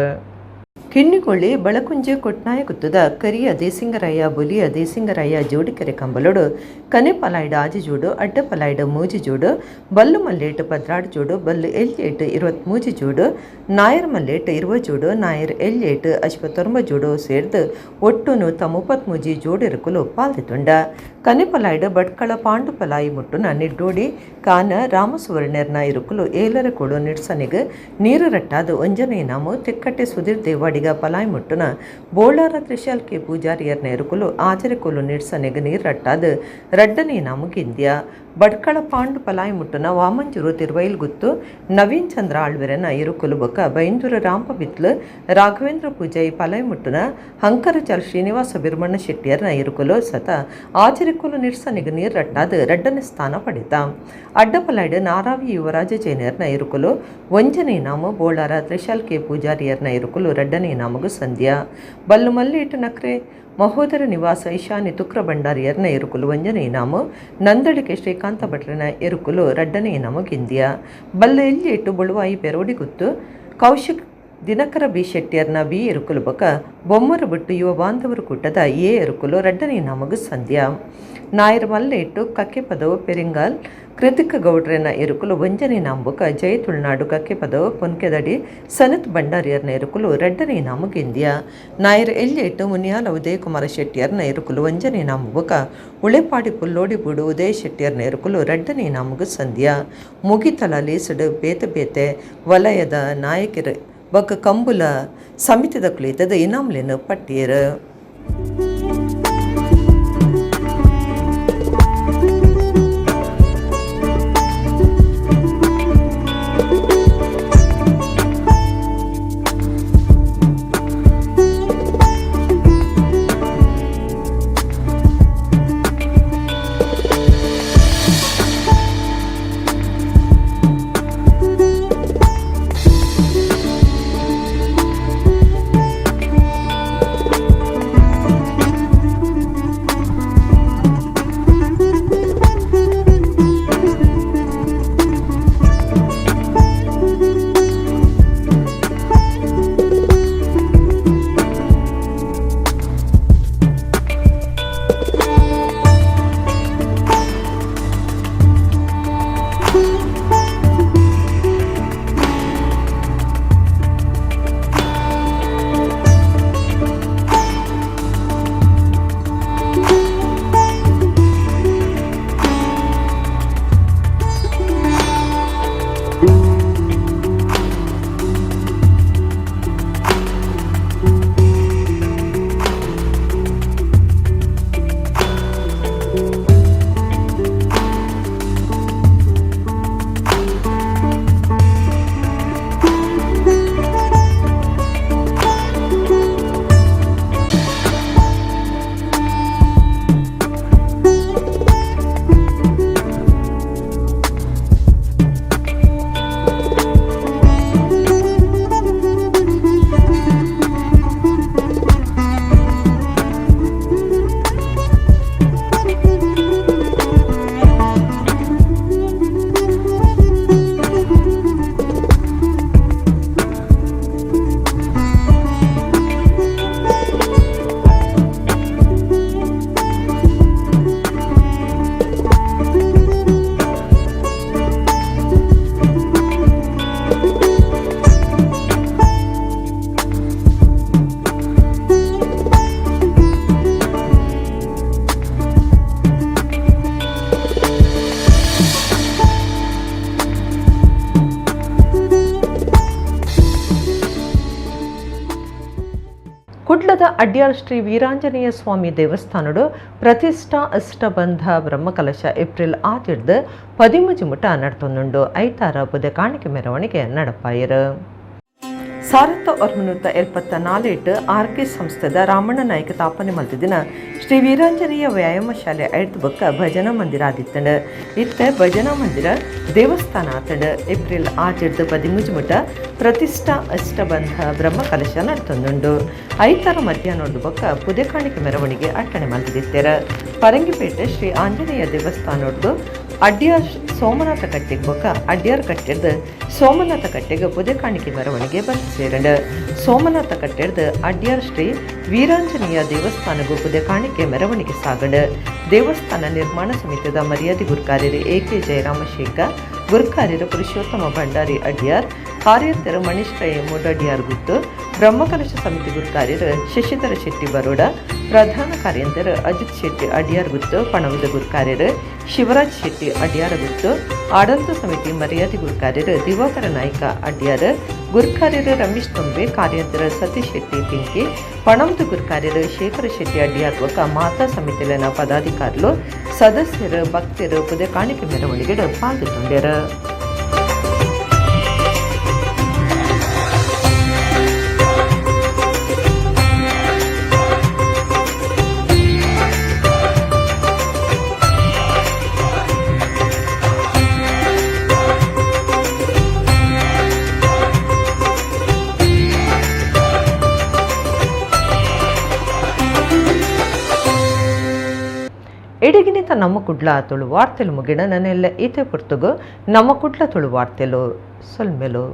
ಕಿನ್ನಿಕೋಳಿ ಬಳಕುಂಜೆ ಕೊಟ್ನಾಯಗುತ್ತದ ಕರಿಯ ದೇಸಿಂಗರಾಯ ಬೊಲಿಯ ದೇಸಿಂಗರಾಯ ಜೋಡಿಕೆರೆ ಕಂಬಲೋಡು ಕನೆಪಲಾಯ್ಡ್ ಆಜಿಜೋಡು, ಅಡ್ಡಪಲಾಯ್ಡ್ ಮೂಜಿ ಜೋಡು, ಬಲ್ಲು ಮಲ್ಲೇಟ್ 12 ಜೋಡು, ಬಲ್ಲು ಎಲ್ಯೇಟ್ 23 ಜೋಡು, ನಾಯರ್ ಮಲ್ಲೇಟ್ 20 ಜೋಡು, ನಾಯರ್ ಎಲ್ಯೇಟ್ 59 ಜೋಡು ಸೇರ್ದು ಒಟ್ಟು 133 ಜೋಡಿರುಕುಲು ಪಾಲ್ದಿತುಂಡ. ಕನೆಪಲಾಯ್ಡ್ ಬಟ್ಕಳ ಪಾಂಡುಪಲಾಯಿ ಮುಟ್ಟುನ ನಿಡ್ಡೋಡಿ ಕಾನ ರಾಮಸುವರ್ಣರ್ನ ಇರುಕುಲು 7.5 ಕೋಡು ನಿಡ್ಸನಿಗ್ ನೀರು ರಟ್ಟಾದ ಒಂಜನೇ ನಾಮು ತೆಕ್ಕಟ್ಟೆ ಸುಧೀರ್ ದೇವಾಡಿಗ ಪಲಾಯ್ ಮುಟ್ಟುನ ಬೋಳಾರ ತ್ರಿಶಾಲ್ ಕೆ ಪೂಜಾರಿಯರ್ನ ಇರುಕುಲು ಆಚರಿಕೋಲು ನಿಡ್ಸನಿಗ್ ನೀರು ರಟ್ಟಾದ ರಡ್ಡನೇ ನಾಮು ಗಿಂದ್ಯ. ಬಟ್ಕಳ ಪಾಂಡು ಪಲಾಯ್ ಮುಟ್ಟುನ ವಾಮಂಜೂರು ತಿರುವೈಲ್ ಗುತ್ತು ನವೀನ್ ಚಂದ್ರ ಆಳ್ವೆರನ ಇರುಕುಲು ಬೊಕ್ಕ ಬೈಂದೂರು ರಾಂಪಬಿತ್ಲು ರಾಘವೇಂದ್ರ ಪೂಜಾಯಿ ಪಲಾಯ್ ಮುಟ್ಟುನ ಹಂಕರಚಾಲ್ ಶ್ರೀನಿವಾಸ ಬಿರ್ಮಣ್ಣ ಶೆಟ್ಟಿಯರ್ನ ಇರುಕುಲು ಸತ ಆಚರಿಕೋಲು ನಿಡ್ಸನಿಗ್ ನೀರು ರಟ್ಟಾದ ರಡ್ಡನೇ ಸ್ಥಾನ ಪಡೆತ. ಅಡ್ಡಪಲಾಯ್ಡ್ ನಾರಾವಿ ಯುವರಾಜ ಜೈನರ್ನ ಇರುಕುಲು ಒಂಜನೇ ನಾಮು ಬೋಳಾರ ತ್ರಿಶಾಲ್ ಕೆ ಪೂಜಾರಿಯರ್ನ ಇರುಕುಲು ರಡ್ಡನೇ ನಾಮಗು ಸಂಧ್ಯಾ. ಬಲ್ಲು ಮಲ್ಲೇಟು ನಕ್ರೆ ಮಹೋದರ ನಿವಾಸ ಈಶಾನಿ ತುಕ್ರ ಭಂಡಾರಿಯರ್ನ ಎರುಕುಲು ಒಂಜನೇ ಇನಾಮು, ನಂದಳಿಕೆ ಶ್ರೀಕಾಂತ ಭಟ್ರನ ಎರುಕುಲು ರಡ್ಡನೇ ಇನಾಮು ಗಿಂದಿಯ. ಬಲ್ಲ ಎಲ್ಲಿ ಬೊಳುವಾಯಿ ಪೆರೋಡಿಗುತ್ತು ಕೌಶಿಕ್ ದಿನಕರ ಬಿ ಶೆಟ್ಟಿಯರ್ನ ಬಿ ಎರುಕುಲು ಬೊಕ ಬೊಮ್ಮರ ಬಿಟ್ಟು ಯುವ ಬಾಂಧವರು ಕೂಟದ ಎ ಎರುಕುಲು ರಡ್ಡನೇ ಇನಾಮುಗು ಸಂಧ್ಯಾ. ನಾಯರ್ ಮಲ್ಲೇಟು ಕಕ್ಕೆಪದವು ಪೆರಿಂಗಾಲ್ ಕೃತಿಕ ಗೌಡ್ರನ ಎರುಕುಲು ಒಂಜನೇ ಇನಾಮು ಬೊಕ ಜಯ ತುಳುನಾಡು ಕಕ್ಕೆಪದವು ಪೊನ್ಕೆದಡಿ ಸನತ್ ಭಂಡಾರಿಯರ್ನ ಎರುಕುಲು ರಡ್ಡನೇ ಇನಾಮು ಗೆಂದಿಯ. ನಾಯರ್ ಎಲ್ಯೇಟು ಮುನಿಯಾಲ ಉದಯಕುಮಾರ ಶೆಟ್ಟಿಯರ್ನ ಎರುಕುಲು ಒಂಜನೇ ಇನಾಮು ಬೊಕ ಉಳೆಪಾಡಿ ಪುಲ್ಲೋಡಿ ಬೂಡು ಉದಯ ಶೆಟ್ಟಿಯರ್ನ ಎರುಕುಲು ರಡ್ಡನೇ ಇನಾಮುಗು ಸಂಧ್ಯಾ. ಮುಗಿತಲ ಲೇಸಡು ಬೇತೆ ಬೇತೆ ವಲಯದ ನಾಯಕರು ಬೊಕ ಕಂಬುಲ ಸಮಿತಿದ ಕುಳಿತದ ಇನಾಮ್ಲೆನ್ ಪಟ್ಟಿಯರು. ಕುಡ್ಲದ ಅಡ್ಯಾರ್ ಶ್ರೀ ವೀರಾಂಜನೇಯ ಸ್ವಾಮಿ ದೇವಸ್ಥಾನಡು ಪ್ರತಿಷ್ಠಾ ಅಷ್ಟಬಂಧ ಬ್ರಹ್ಮಕಲಶ ಏಪ್ರಿಲ್ 6 13 ಮುಟ ನಡತೊಂದುಂಡು. ಐತಾರ ಬುಧ ಕಾಣಿಕೆ ಮೆರವಣಿಗೆ ನಡಪಾಯರು. 1974 ಆರ್ ಕೆ ಸಂಸ್ಥೆದ ರಾಮಣ್ಣ ನಾಯಕ ತಾಪನೆ ಮಲ್ತಿದಿನ ಶ್ರೀ ವೀರಾಂಜನೇಯ ವ್ಯಾಯಾಮ ಶಾಲೆ ಐದು ಬೊಕ್ಕ ಭಜನಾ ಮಂದಿರ ಆದಿತ್ತಂಡು. ಇತ್ತೆ ಭಜನಾ ಮಂದಿರ ದೇವಸ್ಥಾನ ಆತಂಡು. ಏಪ್ರಿಲ್ 6 13 ಮುಟ ಪ್ರತಿಷ್ಠಾ ಅಷ್ಟಬಂಧ ಬ್ರಹ್ಮಕಲಶ ನಡತೊಂದುಂಡು. ಐತಾರ ಮಧ್ಯಾಹ್ನದ ಬೊಕ್ಕ ಪುದೆಕಾಣಿಕೆ ಮೆರವಣಿಗೆ ಅಟ್ಟಣೆ ಮಲ್ತಿದಿತ್ತೆರ. ಪರಂಗಿಪೇಟೆ ಶ್ರೀ ಆಂಜನೇಯ ದೇವಸ್ಥಾನೊಡ್ದು ಅಡ್ಯಾರ್ ಸೋಮನಾಥ ಕಟ್ಟೆಗೆ ಬೊಕ್ಕ ಅಡ್ಯಾರ್ ಕಟ್ಟೆಡ್ದು ಸೋಮನಾಥ ಕಟ್ಟೆಗೆ ಪುದೆಕಾಣಿಕೆ ಮೆರವಣಿಗೆ ಬಂದು ಸೇರಂಡು. ಸೋಮನಾಥ ಕಟ್ಟೆಡ್ದು ಅಡ್ಯಾರ್ ಶ್ರೀ ವೀರಾಂಜನೇಯ ದೇವಸ್ಥಾನಗೂ ಪುದೆಕಾಣಿಕೆ ಮೆರವಣಿಗೆ ಸಾಗಂಡು. ದೇವಸ್ಥಾನ ನಿರ್ಮಾಣ ಸಮಿತಿದ ಮರ್ಯಾದೆ ಗುರುಕಾರ್ಯರು ಎ ಕೆ ಜಯರಾಮಶೇಖರ್, ಗುರುಕಾರ್ಯರು ಪುರುಷೋತ್ತಮ ಭಂಡಾರಿ ಅಡ್ಯಾರ್, ಕಾರ್ಯಂತರು ಮಣಿಷ್ಠ ಮುಡಡ್ಯಾರ್ ಗುತ್ತು, ಬ್ರಹ್ಮಕಲಶ ಸಮಿತಿ ಗುರುಕಾರ್ಯರು ಶಶಿಧರ ಶೆಟ್ಟಿ ಬರೋಡ, ಪ್ರಧಾನ ಕಾರ್ಯಂತರು ಅಜಿತ್ ಶೆಟ್ಟಿ ಅಡ್ಯಾರ್ ಗುತ್ತು, ಪಣವಿದ ಗುರುಕಾರ್ಯರು ಶಿವರಾಜ್ ಶೆಟ್ಟಿ ಅಡ್ಯಾರ ಗುತ್ತು, ಆಡಳಿತ ಸಮಿತಿ ಮರ್ಯಾದೆ ಗುರುಕಾರ್ಯರು ದಿವಾಕರ ನಾಯ್ಕ ಅಡ್ಯಾರ್, ಗುರುಕಾರ್ಯರು ರಮೇಶ್ ತುಂಬೆ, ಕಾರ್ಯಂತರ ಸತೀಶ್ ಶೆಟ್ಟಿ ಪಿಂಕಿ, ಪಣಂದು ಗುರುಕಾರ್ಯರು ಶೇಖರ ಶೆಟ್ಟಿ ಅಡ್ಯಾರ್ ಬೊಕ್ಕ ಮಾತಾ ಸಮಿತಿಲಿನ ಪದಾಧಿಕಾರಿಗಳು, ಸದಸ್ಯರು, ಭಕ್ತರು ಪುದೆ ಕಾಣಿಕೆ ಮೆರವಣಿಗೆ ಪಾಲ್ಗೊಂಡರು. ಇಡಗಿನಿತ ನಮ್ಮ ಕುಡ್ಲ ತುಳು ವಾರ್ತೆಲು ಮುಗಿಣ ನನ್ನೆಲ್ಲ ಇತೆ ಪುರ್ತುಗು ನಮ್ಮ ಕುಡ್ಲ ತುಳು ವಾರ್ತೆಲು ಸೊಲ್ಮೆಲು.